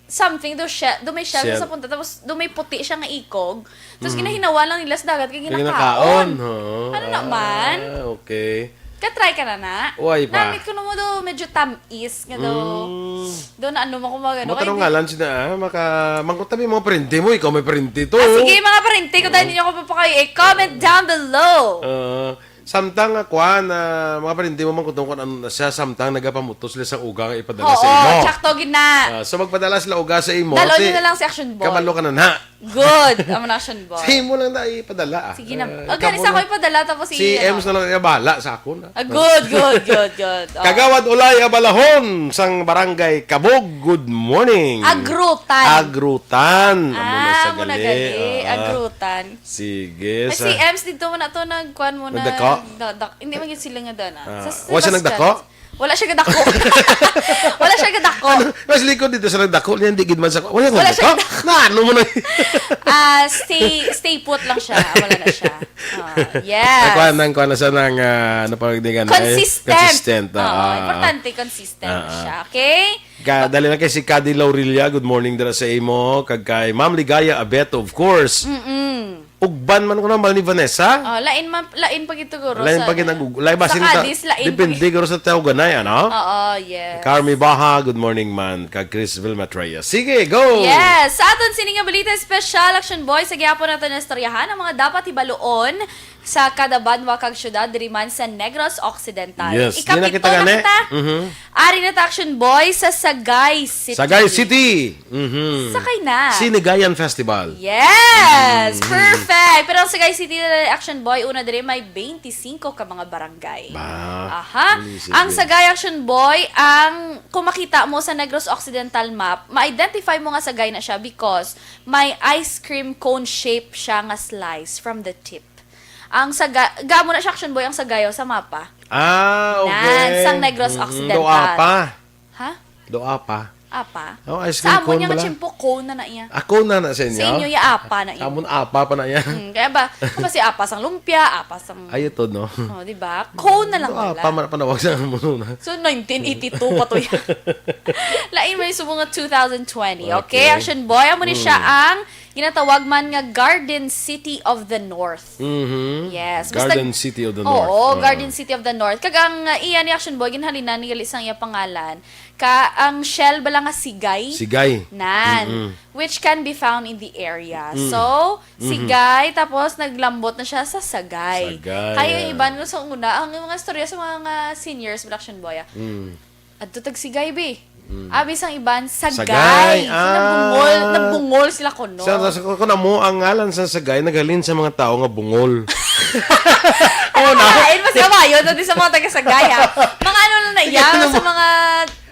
something, do, shell, do may shell Shell. Sa punta, tapos do may puti siya nga ikog. Tapos Mm. ginahinawan lang nila sa dagat, kay Kay ginakaon. ginakaon, oo. Ano naman? Ah, okay. Ka-try ka na na? Uy, pa. Namit ko na mo do, medyo tam-is nga do. Mm. Do na ano mo kung magano. Matanong Kay nga lang sila, ah, maka-, mangkot tabi mga parente mo, ikaw may parente to. Ah, sige, mga parente ko, dahil Mm. ninyo ko papakayo, eh, comment down below. Ah, samtang nga, kwan, ah, mga parente mo, mangkot kung ano na siya, samtang nagapamutos sila sa uga nga ipadala sa Oo, imo. Tsakto gid na. Ah, so magpadala sila uga sa imo, Dalon ti, nyo na lang si Action Boy. Kabalo ka na na. Good. Amo na, Action Boy. Sa imo lang na ipadala, ah. Sige na. Ah, O, gani kamo sa ako na. Ipadala, tapos Si i-, Ems ano. Na lang iya bahala sa akon, ah. Ah, good, good, good, good. Oh. Kagawad Ulay Abalahon sang Barangay Kabog, good morning. Agrutan. Agrutan. Amo na Ah, sa amo na gali. Gali. Ah. Agrutan. Sige, Ay, sa si Ems dito mo na to, nagkuhan mo na. Nagdako? Da-, da-, hindi man yun sila nga dana. Ah. Sa, sa Wa siya Sebastian. Nagdako? Wala siya gadako. Wala siya gadako. Ano? Mas likod dito sa nagdako niya, hindi gid man sa, wala Wala siya nagdako. Gadako. Na, ano mo na? Ah, stay, stay put lang siya. Wala na siya. Ah, yes. Ang kuwan, ang kuwan na siya ng, ah, ano pa, hindi nga na, eh, Consistent. Consistent, ah, Oo, ah, importante, consistent ah, ah. Siya. Okay? Ga-, dali lang kay si Kadi Laurilia, good morning dira sa imo. Kag kay Ma'am Ligaya Abeto, of course. Mm-mm. Ugban man ko na, mahal ni Vanessa. Oh, lain man, lain pa gid siguro Lain sa, pa gid ang ug-, lain ba sa sino ta-, Cadiz, lain pa depende gid. Guro sa tao ganay, ano? Oo, yes. Carmi Baha, good morning man. Kag Chris Vilma Treya. Sige, go! Yes! Sa aton sini nga balita espesyal, Action Boy, sa gihapon nato na istoryahan ang mga dapat hibaluon sa kada banwa kag syudad diri man sa Negros Occidental. Yes, di na Ikapito kita na gani. kita. Mhm. Ari na ta, Action Boy, sa Sagay City. Sagay City. Mhm. Sakay na. Sinigayan Festival. Yes! Mhm. Perfect! Pero ang Sagay City na, Action Boy, una diri may twenty-five ka mga barangay. Ba, Aha. Sige, sige. Ang Sagay, Action Boy, ang kung makita mo sa Negros Occidental map, ma-identify mo nga Sagay na siya because may ice cream cone shape siya nga slice from the tip. Ang Sagay, gamo na siya, Action Boy, ang Sagayaw sa mapa. Ah, okay. Nan, sang Negros Mm-mm. Occidental. Do apa? Ha? Do apa? Apa? Oh, ice Sa cream amon cone niya nga bala? Tiyempo, cone na na iya. Ah, cone na na sa inyo? Sa inyo, ya apa na iya. Amon apa pa na iya. Hmm, kaya ba, kung ba si apa sang lumpia, apa sang Ay, ito, no? Oh, di ba? Cone na lang Do bala. apa man ang panawag sa amon na. So, nineteen eighty-two pa to yan. Lain mo yung subong nga two thousand twenty. Okay, Okay. Action Boy, amo ni siya Mm. ang ginatawag man nga Garden City of the North. Mhm. Yes, basta Garden City of the Oo, North. Oo. Garden City of the North. Kag ang, uh, iya ni Action Boy, ginhalinan ni gali sang iya pangalan. Ka, ang shell bala nga sigay? Sigay. Nan. Mm-mm. Which can be found in the area. Mm. So, Mhm. sigay, tapos naglambot na siya sa sagay. Sagay, Kaya yung ah. iban ko sa una, ang mga istorya sa mga seniors, Action Boy, ah, Mm. Adto tag sigay, bi. Mm. Abi sang iban, sagay. Sagay. So, nabungol, Ah. nabungol sila kuno. Sa, sa, kung amo, ang ngalan sa sagay, naghalin sa mga tao nga bungol. Oo na. Lain, mas kawayon, dati sa mga taga-sagay, ha? Mga ano na na Sige, iya, ano sa mo? mga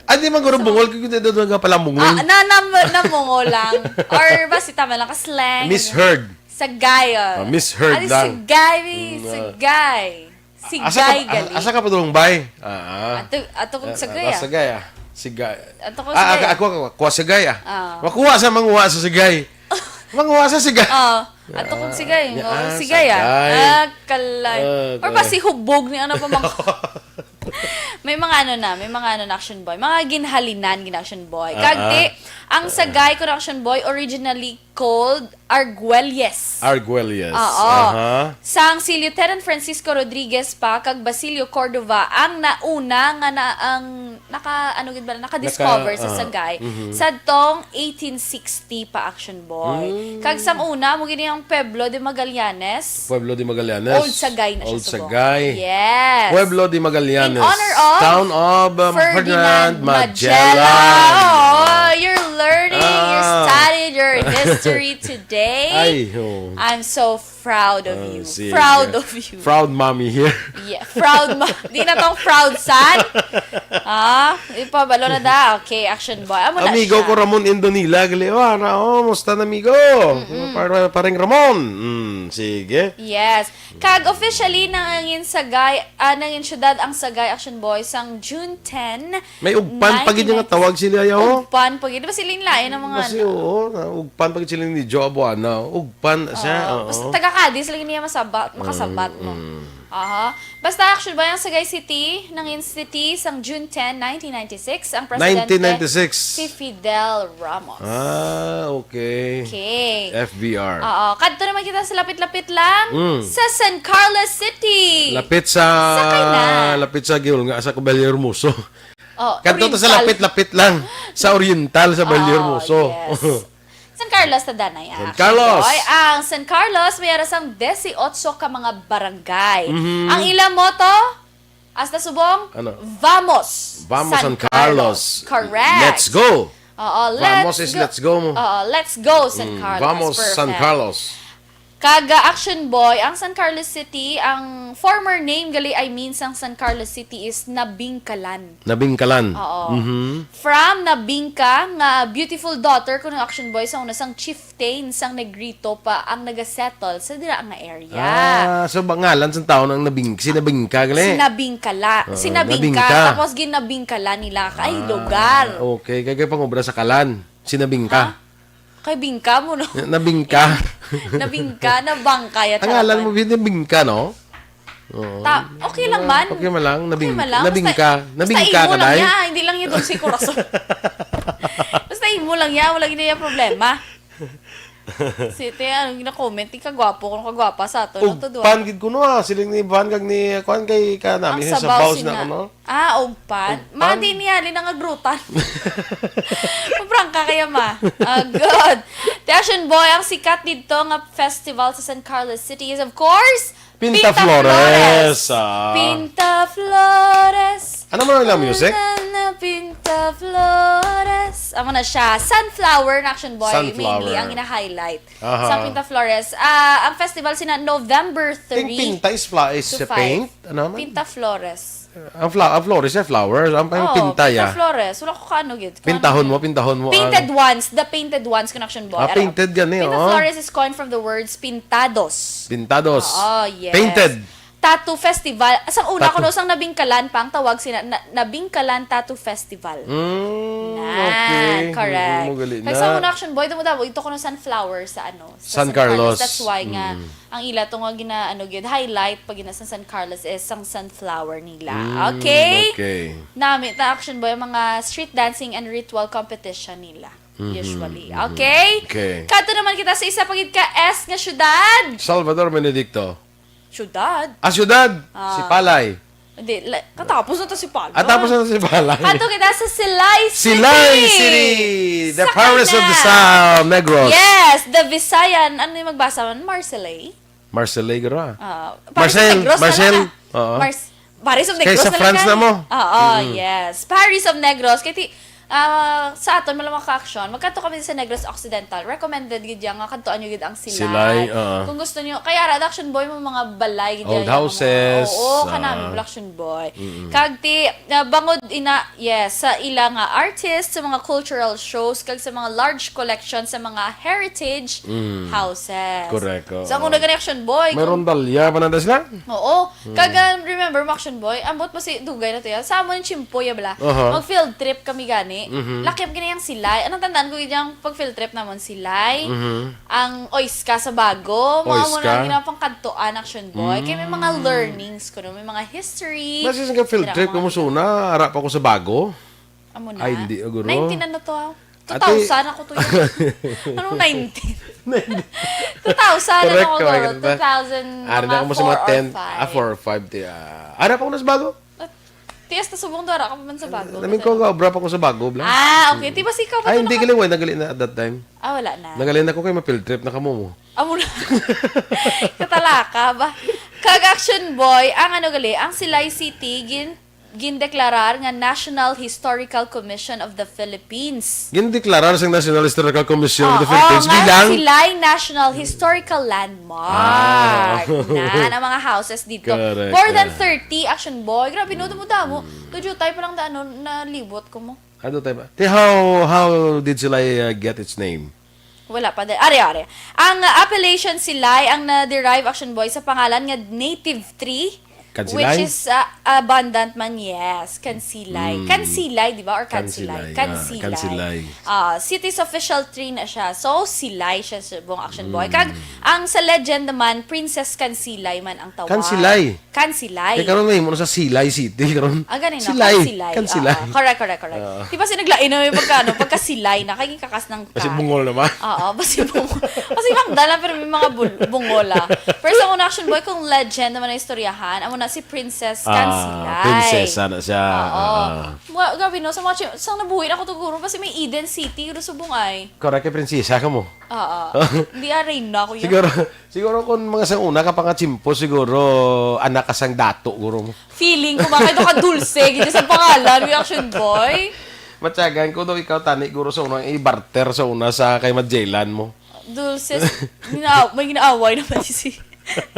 Ah, di man guro Sa bungol, kung hindi doon nga pala bungol. Ah, na, na, namungol lang. Or basi tama lang ka slang. Misheard. Sagay, oh. Ah, misheard Ay, lang. sagay, bi. Mm, ah. Sagay. Sigay Asa ka, gali. asa ka pa dulong bay? Ah, ah. Ato, ato kog Ah, sagay, ah, ah. sagay, ah. Sigay. Ato kog Ah, sagay. ako, ako, ako, kuha sigay, ah. Ah. Makuha sa manguha sa sigay. Manguha sa sigay. Ah, ato kog Ah, sigay. ya, Oh, ah, sigay, ah. sagay. Ah, kalay. Ah, Or okay. pa si hubog ni ano pa mang May mga ano na, may mga ano na, Action Boy. Mga ginhalinan gin, Action Boy. Ah, Kag ah. ti, ang sagay ko na, Action Boy, originally called Arguelles. Arguelles. Oo. Aha. Sang si Lieutenant Francisco Rodriguez pa kag Basilio Cordova ang nauna nga na, ang naka, ano gid ba, naka-discover Naka, sa ah, sagay mhm. sadtong eighteen sixty pa, Action Boy. Mm. Kag sang una, mo gini ang Pueblo de Magallanes. Pueblo de Magallanes. Old Sagay na siya Old subong. Sagay. Yes. Pueblo de Magallanes. In honor of Town of, um, Ferdinand Ferdinand Magellan. Magellan. Oh, you're learning, you're Ah. studied your history today. Ay, oh. I'm so proud of Ah, you. sige. Proud of you. Proud mommy here. Yeah, proud ma-, di na tong proud son. Ah, ipabalo na da. Okay, Action Boy. Amo na Amigo siya. ko Ramon Indonila, gali, oh, ara, oh, musta na, amigo? Mm-mm. Par-, pareng Ramon. Mm, sige. Yes. Kag officially nangin Sagay, ah, nangin syudad ang Sagay, Action Boy, sang June ten, May ugpan pa gid nga nineteen ninety-six. Tawag sila, yaw. Ugpan pa gid. Di ba sila yung lain ang mga Kasi, ano? oo, na, ugpan pa gid sila ni Joe Abuana. Ugpan siya, Oo. oo. Basta taga Cadiz lang niya masabat, makasabat Mm, mo. mm. Aha. Basta, Action Boy, ang Sagay City, nangin city sang June ten, nineteen ninety-six, ang presidente Nineteen ninety-six. si Fidel Ramos. Ah, okay. Okay. F B R. Oo. Kadto naman kita sa lapit-lapit lang. Mm. Sa San Carlos City. Lapit sa, Sakay na. lapit sa Giol nga, sa Valle Hermoso. Oh, Kadto to sa Oriental. lapit-lapit lang. Sa Oriental, sa Valle Oh, Hermoso. yes. San Carlos, tadanay, San ah, Carlos. Boy. Ang San Carlos, may ara sang dieciocho ka mga barangay. Mhm. Ang ila motto, hasta subong, Ano? Vamos, Vamos, San San Carlos. Carlos. Correct. Let's go. Oo, Vamos let's is go. let's go mo. Oo, let's go, San Mm, Carlos. Vamos, San Perfect. Carlos. Kag, ah, Action Boy, ang San Carlos City, ang former name gali, I mean, sang San Carlos City is Nabingkalan. Nabingkalan. Oo. Mhm. From Nabingka, nga beautiful daughter kuno, Action Boy, sa una sang chieftain sang Negrito pa ang nagasettle sa dira nga area. Ah, so ba ngalan sang tawo nang Nabing-, si Nabingka gali? Si Nabingkala. Oo, Si Nabingka, Nabingka. tapos ginabingkalan nila. Ay, Ah, lugar. okay. Kay, kay pangobra sa kalan. Si Nabingka. Ha? Kay bingka mo, no? Nabingka. Nabingka, nabangka, ya, Ang charot ngalan lang. mo, Nabingka, no? Oo. Ta-, okay lang man. Okay man lang, Okay nabing-, man lang. nabingka. Basta, basta Nabingka imo ka, lang day? ya, hindi lang yun si Corazon. Basta imo lang ya, wala gid ya problema. Si te, ano gina-comment, di kagwapo, kung kagwapa sa ato, no, to, Ugpan gid kuno, ah. Siling ni Van kag ni, kuan, kay ka nami, Ang sa sabaw Baos na sina-, kuno. Ah, ugpan. Ugpan? Ma, di niya, di nangagrutan. Maprangka kaya, ma. Ah, good. Te Action Boy, ang sikat dito nga festival sa San Carlos City is, of course, Pinta Flores. Ah. Pinta Flores. Ano man ang music? Na, na, Pinta Flores. Amo na siya. Sunflower na, Action Boy. Sunflower. Mainly ang gina-highlight Aha. sa Pinta Flores. Ah, ang festival sina November Think three pinta is fla is to a paint? five. Ano man? Pinta Flores. Ang, fla ang flores ay flowers. Ang, ang Oh, pinta ya. Flores. Wala ko kaano gid. Kaano Pintahon gid? mo, pintahon mo. Painted ang- ones. The painted ones ko na, Action Boy. Ah, Ano? Painted gani, Pinta oh. Flores is coined from the words pintados. Pintados. Oo, yes. Painted. Tattoo Festival. Sang una Tattoo. Kuno sang Nabingkalan pa ang tawag sina na, Nabingkalan Tattoo Festival. Mm, Nan, okay. correct. Mm, magaling Kag na. Sa una, Action Boy, damo-damo ito kuno sunflower sa ano, sa San Carlos. That's why nga Mm. ang ila to nga gina ano gid highlight pag gina sa San Carlos is sang sunflower nila. Mm, Okay? Okay. Nami ta, Action Boy, ang mga street dancing and ritual competition nila. Mhm, Usually. mhm. Okay? Okay. Kadto naman kita sa isa pa gid ka S nga syudad. Salvador Benedicto. Syudad? Ah, syudad. Ah. Sipalay. Hindi, la- katapos na to Sipalay. Ah, tapos na Sipalay. Kadto kita sa Silay City. Silay City, the Sakay Paris of na. the South, Negros. Yes, the Visayan. Ano yung magbasa man? Marseille? Marseille, garo, ah. Ah, Paris Marcel, of Negros na Marcel. lang, ah. Oo. Mars- Paris of Kay Negros sa na France lang, na ah. mo. Oo, Mm. Yes. Paris of Negros. Kay ti, ah, sa aton, mga ka-action, magkadto kami sa Negros Occidental. Recommended gid yan nga kadtuan nyo gid ang Silay. Silay, oo. Kung gusto nyo, kaya ra, Action Boy, mo mga balay gid Old yan, mga- houses, Oo, kanami, ah. Action Boy. Kag ti, ah, bangod ina, yes, sa ila nga artists, sa mga cultural shows, kag sa mga large collection sa mga heritage Mm. houses. Correct, oo. Sa una gani, Action Boy, May kung- rondalya pa na sila? Oo. Kag, ah, remember mo, Action Boy, ambot pa si dugay na to yan. Sa amo yung chimpo, ya bala. Aha. Mag field trip kami gani. Mhm. Lakyap gani ang Silay. Anong tandaan ko yung pag field trip namon, Silay? Mhm. Ang Oiska sa Bago. Mga mo Oiska? na ginapangkadtoan, Action Boy. Kaya may mga learnings ko, no? May mga history. Basta sa field trip, Drama. Kamusuna, ara pa ko sa Bago. Amo na. Ay, hindi, guro. Nineteen ano to, ah? Ate- Two thousand ako to yan. Anong nineteen? Two thousand Correct, ako, correct. guro. Two thousand, Ara na mga ako sa four mga or ten, five. Ah, four or five. Ti, ah, ara pa ko na sa Bago? Tiyas na subong to, ara ka pa man sa Bago. Namin ko, obra pa ko sa Bago, bla. Ah, okay. Ti, basi ikaw pa Ay, to hindi, naka- gali, wala, nagali na at that time. Ah, wala na. Nagali na ko kay ma-field trip na kamo mo. Amo na. Katalaka ba? Kag Action Boy, ang ano gali, ang Silay City, gin, gindeklarar nga National Historical Commission of the Philippines. Gindeklarar sang National Historical Commission of the Oo, Philippines nga bilang Silay National Historical Landmark. Ah. Na, ang mga houses dito. Correct, More than correct. thirty, Action Boy. Grabe, no, damo-damo. Tudyutay pa lang da, ano, nalibot ko mo. Ano tayo ba? Ti, how, how did Silay uh, get its name? Wala pa din. Are, are. Ang uh, appellation Silay ang na-derive, Action Boy, sa pangalan nga native tree, Kansilay? Which is uh, abundant man, yes. Kansilay. Mm. Kansilay, di ba? Or Kansilay, Kansilay? ah, Kansilay. Ah, city's official tree na siya. So, Silay siya sa buong, Action Boy. Mm. Kag, ang sa legend naman, Princess Kansilay man ang tawag. Kansilay? Kansilay. Kaya karon may mo sa Silay City karon. Ah, ganun na. Silay. Kansilay. Kansilay. Oo, correct, correct, correct. Oo. Di ba si naglain na may pagkano? Pagka Silay na, kay kakas ng Kasi ka. Bungol naman. Oo, basi bungol. Kasi bangdala, pero may mga bul- bungola. Pero sa una, Action Boy, kung legend naman ang istoryahan, amo na si Princess Ah, Kansilay. Prinsesa na siya. Oo. Ah. Wa- Grabe, no? Sa mga chi- sa nabuhi na ako to, guro, kasi may Eden City, guro, subong ay. Correct, kay prinsesa ka mo. Oo. Hindi, aray na, kuya. Siguro, siguro kung mga sang una ka pa nga tsimpo, siguro anak ka sang dato, guro mo. Feeling ko, mga ito ka dulce, gid sa pangalan, may Action Boy. Matyagan ko daw ikaw, tani, guro, sa unang i-barter sa una sa kay Magellan mo. Dulce, gina- may ginaaway naman si, si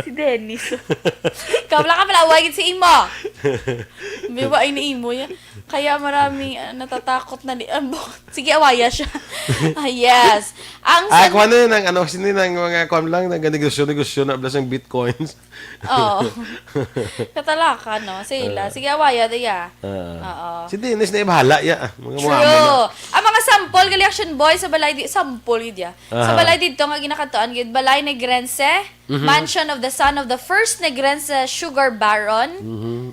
Dennis. Kabla ka pala, away gid si Imo. May wa ini Imo yan. Kaya maraming ah, natatakot na ni... ah, bo- Sige, awaya siya. Ah, yes. Ang Ah, san- kuha na yun ang ano, sino yun ang mga kuha lang, nag-negosyo-negosyo na blas ng bitcoins. Oo. Katalaka, no? Sila. Sige, awaya, diya. Ah. Oo. Si Dennis na ibahala, ya. Mga True. mga amo na. Ang mga sample gali, Action Boy, sa balay di, sample gid ya. Sa Aha. balay dito nga ginakatuan gid, balay Negrense, Mhm. mansion of the son of the first Negrense sugar baron, Mhm.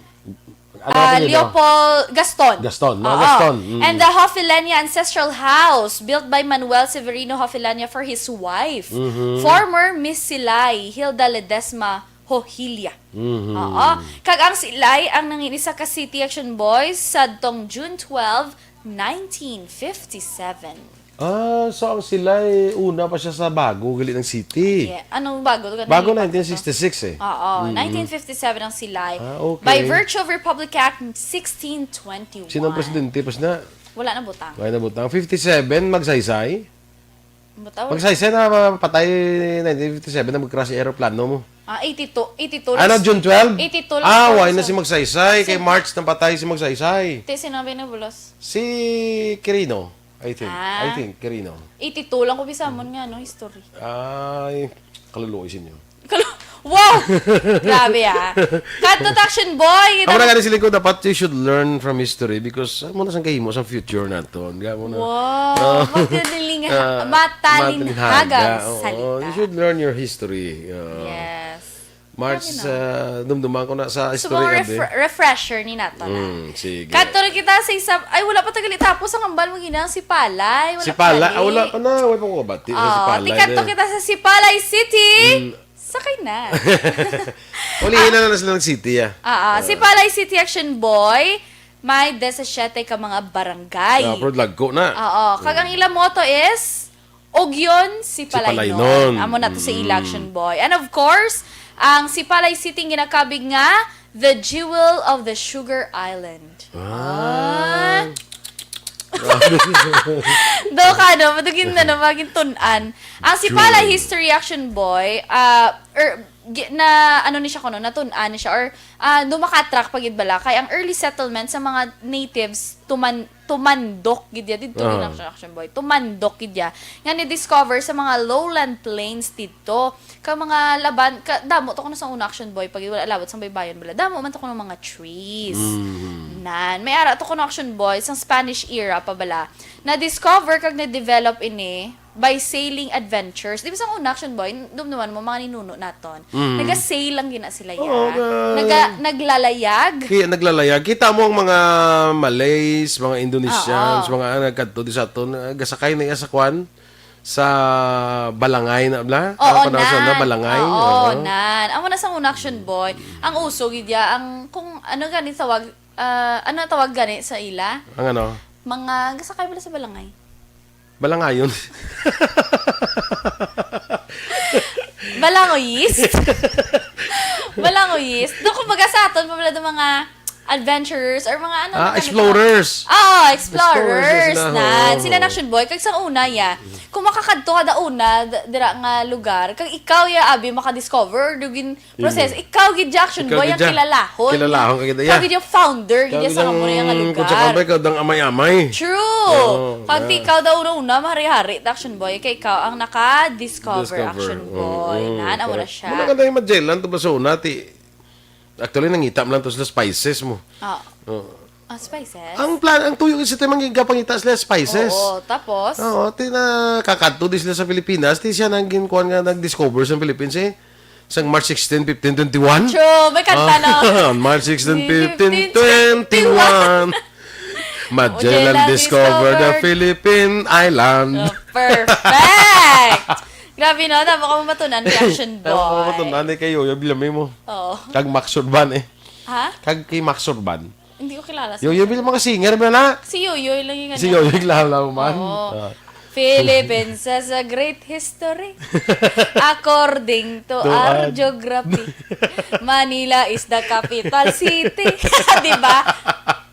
Ano ah, ang apelyido? Leopold Gaston. Gaston, no? Oo. Gaston, mm. And the Hofilenya Ancestral House, built by Manuel Severino Hofilenya for his wife, Mhm. former Miss Silay, Hilda Ledesma Hohilia. Mhm. Oo. Kag ang Silay ang nangin isa ka City Action Boys sadtong June twelve, nineteen fifty-seven. Ah, so ang Silay, una pa siya sa Bago, gali ng city. Yeah. Anong Bago? Ganun Bago yung nineteen sixty-six eh. Oo, Mm-mm. nineteen fifty-seven ang Silay. Ah, okay. By virtue of Republic Act sixteen twenty-one. Sino ang presidente? Pas na? Wala na butang. Wala na butang. Fifty-seven, Magsaysay? Butang. Magsaysay na patay nineteen fifty-seven na mag-crash aeroplano mo. Ah, eighty-two. Eighty-two Ano, lang. June twelve? Eighty-two lang Ah, sa why na Luzon. si Magsaysay? Kay Sino? March na patay si Magsaysay. Ti, sino ang binubulos? Si Quirino, I think. Ah. I think, Quirino. Eighty-two lang ko bisa mo nga, no, history. Ay, kaluluoy sa inyo. Kalu-, wow! Grabe, ah. Kadto ta, Action Boy. Kita Amo na mo gani siling ko, dapat you should learn from history because amo na sang kahimo sang future nato. Nga mo na. Wow! Oh. Matalinga-, Ah, matalinhaga ang matalinhaga. Oo, salita. You should learn your history. Oo. Yes. March, Grabe, no? ah, dumduman ko na sa So, history, mga abi. refre-, refresher ni nato na. Mm, sige. Kadto na kita sa isa, ay, wala pa tagali tapos ang ambal mo, gina, si Palay. Wala Si pa Palay, gali. ah, wala pa na. Wala pa ko kabati. Oh, Si Palay tikadto na. kita sa Sipalay City. Mm. Sakay na. Ulihin na lang sila ng city, ah. Ah, ah, Ah. Sipalay City Action Boy, may disisiete ka mga barangay. Ah, pero lagko na. Oo, kag ang Mm. ila motto is, Ugyon, Sipalaynon. Sipalaynon. Amo na to sa Mm. ila, Action Boy. And of course, ang Sipalay City ginakabig nga the jewel of the Sugar Island. Ah. Ah. Do ka, no? Madugin na, no? Maging tun-an. Ang Sipalay True. History, Action Boy, ah, er, gi-, na, ano ni siya kuno, natun-an ni siya, or, ah, no, maka-attract pa gid bala, kay ang early settlement sa mga natives, tuman-, tumandok gid ya didto, Ah. gid na siya, Action Boy. Tumandok gid ya. Nga ni-discover sa mga lowland plains didto. Kag mga laban, ka, damo to kuno sa una, Action Boy, pag wala labot sa baybayon bala. Damo man to kuno mga trees. Mhm. Nan, may ara to kuno, Action Boy, sang Spanish era pa bala. Na-discover kag na-develop ini by sailing adventures. Di ba sa una, Action Boy, dumduman mo, mga ninuno naton. Mm. Naga-sail lang gina sila, Oo, ya. na- Naga-, naglalayag. Kaya naglalayag. Kita mo ang mga Malays, mga Indonesians, Oo. mga nagkadto di sa aton, ah, gasakay na iya sa kwan, sa balangay na, bla? Oo, Ano pa na sa na, nan. balangay? Oo, Oo. nan. Amo na sa una, Action Boy. Ang uso, gid ya, ang, kung ano gani tawag, ah, ano tawag gani sa ila? Ang ano? Mga, gasakay bala sa balangay. Balangayon. Balanguyist? Balanguyist? Doon, kumbaga, sa aton, pabala doon mga adventurers or mga ano, Ah, mga explorers. Oo, Explorers explorers. na sila, Nan. oo. Sila na, Action Boy. Kag sa una, ya, kung makakadto ka da una, d-, dira nga lugar, kag ikaw, ya, abi, makadiscover, dugin Proseso. Imo. Ikaw gid, Action Ikaw Boy, gid ang ya. kilalahon. Kilalahon ka gid, Ikaw ya. gid yung founder, gid Ikaw ya sa gid amo na yung ang lugar. kutsakan ba, ikaw dang amay-amay. True. Oo, Pag di ah. ikaw daw una-una, mahari-hari, ta, Action Boy, kay ikaw ang naka-discover, Discover. Action Oo, Boy. oo, Naan, amo na correct. siya. Muna ka na yung Magellan, to ba sa una, ti-, actually, nangita mo lang to sila spices mo. Ah. Oo. Ah, spices? Ang plan, ang tuyo kasi tayo manggigapangita sila spices. Oo, tapos? Oo, ti nakakadto di sila sa Pilipinas, ti siya nang ginkuan nga nag-discover sa Philippines eh. Sang March sixteen, fifteen, twenty-one. True, may kanta, no? Ah, March sixteen, fifteen, twenty-one. Magellan Magellan discovered the discovered. Philippine Island. Oh, perfect! Grabe, no? Tama ka mamatunan, Action Boy. Tama ka mamatunan, eh, kayo, yung bilami mo. Oo. Kag Max Urban, eh. Ha? Kag kay Max Urban. Hindi ko kilala si Yoyoy, mga singer ba na? Si Yoyoy lang yung Si ano. Yoyoy, kilala mo man? Oo. Ah. Philippines has a great history. According to To our our geography, Manila is the capital city. Di ba?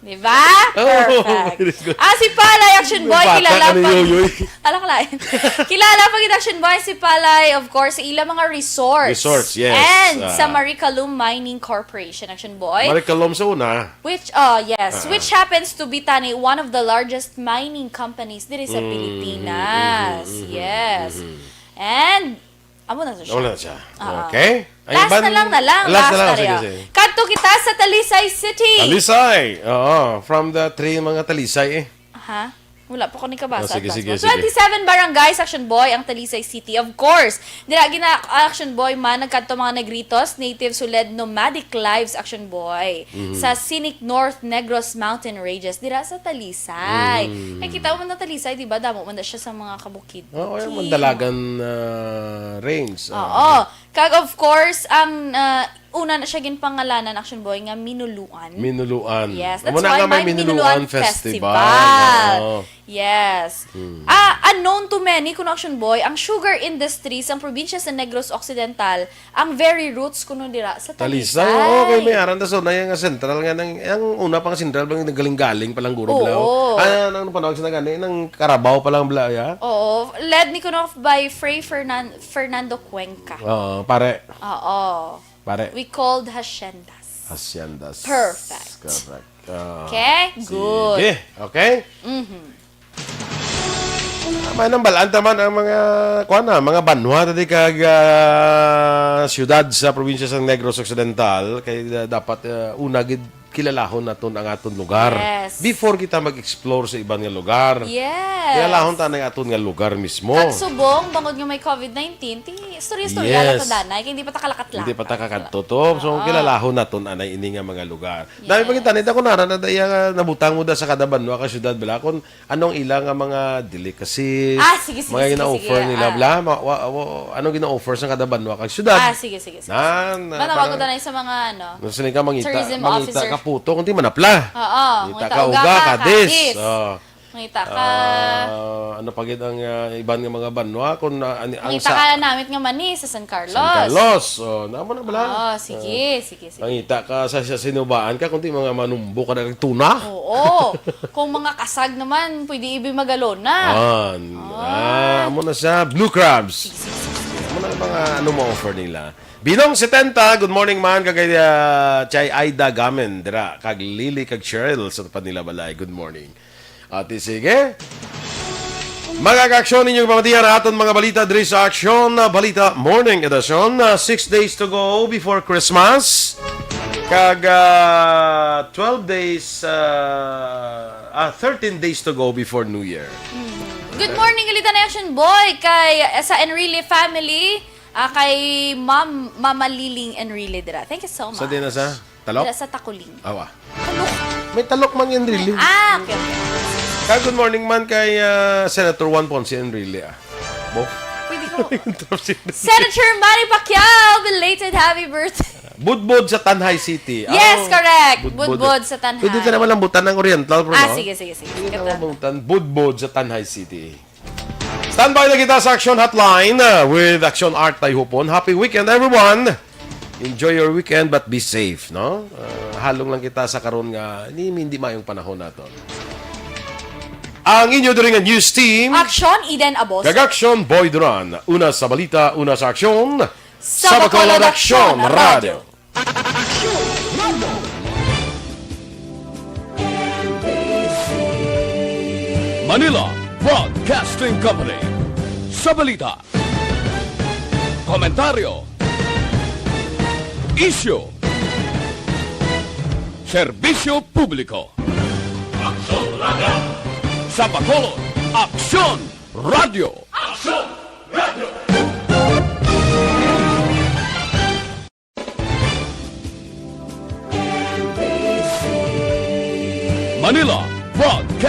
Di ba? Oo, Perfect. it is good. Ah, si Palay Action Boy, May bata kilala ka ni pa. Yoyoy. Ala ka lain. Kilala pa gid, Action Boy, si Palay, of course, sa ila mga resorts. Resorts, yes. And sa Ah. Maricalum Mining Corporation, Action Boy. Maricalum sa una. Which, oh, yes. Ah. Which happens to be, tani, one of the largest mining companies diri sa Mm, Pilipinas. mm, mm, Yes. mm. And, amo na to siya. Amo na siya. Ah. Okay. Ay, Last ban-, na lang, na lang. last Last na lang, na sige, lang. sige. Kadto kita sa Talisay City. Talisay. Oo, from the three mga Talisay eh. Aha. Wala pa ko ni kabasa. Oh, sige, Last sige, one. sige. Twenty-seven barangays, Action Boy, ang Talisay City. Of course, dira gina Action Boy man, nagkadto mga Negritos, native suled, nomadic lives, Action Boy, Mhm. sa scenic North Negros Mountain Ranges, dira sa Talisay. Mhm. Kay kita mo na Talisay, di ba? Damo man na siya sa mga kabukid. Oo, yung Bukid. Mandalagan, ah, Range. Oo. Oo. Kag of course, ang, ah, Una na siya ginpangalanan, Action Boy, nga Minuluan. Minuluan. Yes, that's Amo na why nga may may Minuluan Minuluan Festival. Festival. Oo. Yes. Hmm. Ah, unknown to many, kuno, Action Boy, ang sugar industry sa probinsya sa Negros Occidental, ang very roots kuno dira sa Talisay. Talisay. Oo, kay may aran ta sa una nga sentral nga nang, ang una pa nga sentral bang nagaling-galing pa lang guro bala. Oo. Ah, nang panawag sa gani, nang Carabao pa lang bala, ya? Oo, led ni kuno by Fray Fernan-, Fernando Cuenca. Oo, pare. Oo. Pare. We called haciendas. Haciendas. Perfect. Correct. Ah, Okay, sige. Good. Okay? Mhm. May nang balaan ta man ang mga, kuwan na, mga banwa tadi kag, ah, siyudad sa probinsya sa Negros Occidental kay, ah, dapat, ah, una gid kilalahon naton ang aton lugar Yes. before kita mag-explore sa iban nga lugar. Yes. Kilalahon ta ang aton nga lugar mismo. Kag subong, bangod nga may covid nineteen, ti istorya-istorya lang Yes. ta danay, kay hindi pa ta kalakat-lakat. Hindi pa ta kakadto to. So, Oo. kilalahon naton anay ini nga mga lugar. Dami Yes. pagkita, nita ko nara na daya nga nabutang mo da sa kada banwa ka syudad, bala, kung anong ila nga mga delicacies, Ah, sige, sige, mga sige, gina-offer sige. nila, Ah. bala, ma-, wa-, wa-, anong gina-offer sa kada banwa kag syudad. Ah, sige, sige, sige. Na, na, Manawagan para na sa mga, ano, Nung sila ka mangita, tourism mangita officer. ka puto, kung di manapla. Oo, Ngita mangita ka uga uga, ka, kadis. kadis. Oh. Mangita ka. Ah, ano pa gid ang, ah, iban nga mga banwa? Kung, ah, ani-, ang Mangita sa ka namit nga mani sa San Carlos. San Carlos. Oh, namo na bala. Oh, sige, Oh. sige, sige. Mangita ka sa, sa sinubaan ka, kung di mga manumbo ka na kag tuna. Oo. Kung mga kasag naman, pwede ibi magalona. Ah, Ah. ah, amo na siya. Blue crabs. Sige, sige, sige, sige. Amo na ang mga ano mo offer nila. Binong setenta, good morning man, kag kay, ah, Chay Aida Gamen, dira, kag Lily, kag Cheryl, sa tapad nila balay. Good morning. Ati, sige. Mga kaaksyon, inyong pamatian ang aton mga balita diri sa Aksyon, ah, Balita Morning Edition. Ah, six days to go before Christmas. Kag, ah, twelve days, ah, ah, thirteen days to go before New Year. Mm. Good morning, Ilitan Action Boy, kay, eh, sa Enrile family, ah, kay Ma'am, Mama Liling Enrile dira. Thank you so much. Sa din na sa Talok? Dira sa Takuling. Awa. Talok. May talok man yun, really. Ah, okay, okay. Kag good morning man kay, ah, Senator Juan Ponce Enrile, ah. Bo? Pwede ko. Interrupt si Senator Manny Pacquiao, belated happy birthday. Budbod sa Tanjay City. Yes, Oh, correct. Budbod. Budbod sa Tanjay. Pwede ka naman lambutan ng Oriental, bro, Ah, no? sige, sige, sige. Pwede Sige, ka naman lambutan. Budbod sa Tanjay City. Standby na kita sa Action Hotline, uh, with Action Art Tayhupon. Happy weekend, everyone! Enjoy your weekend, but be safe, no? Uh, halong lang kita sa karon nga, hindi, hindi mayong panahon naton. Ang inyo diri nga news team, Action, Eden Abos. Kag Action, Boy Duran. Una sa balita, una sa aksyon. Sa Bacolod, Action Radio. Manila Broadcasting Company. Sa balita, komentaryo, isyu, serbisyo publiko. Aksyon Radio. Sa Bacolod, Aksyon Radio. Aksyon Radio. Manila Broadcasting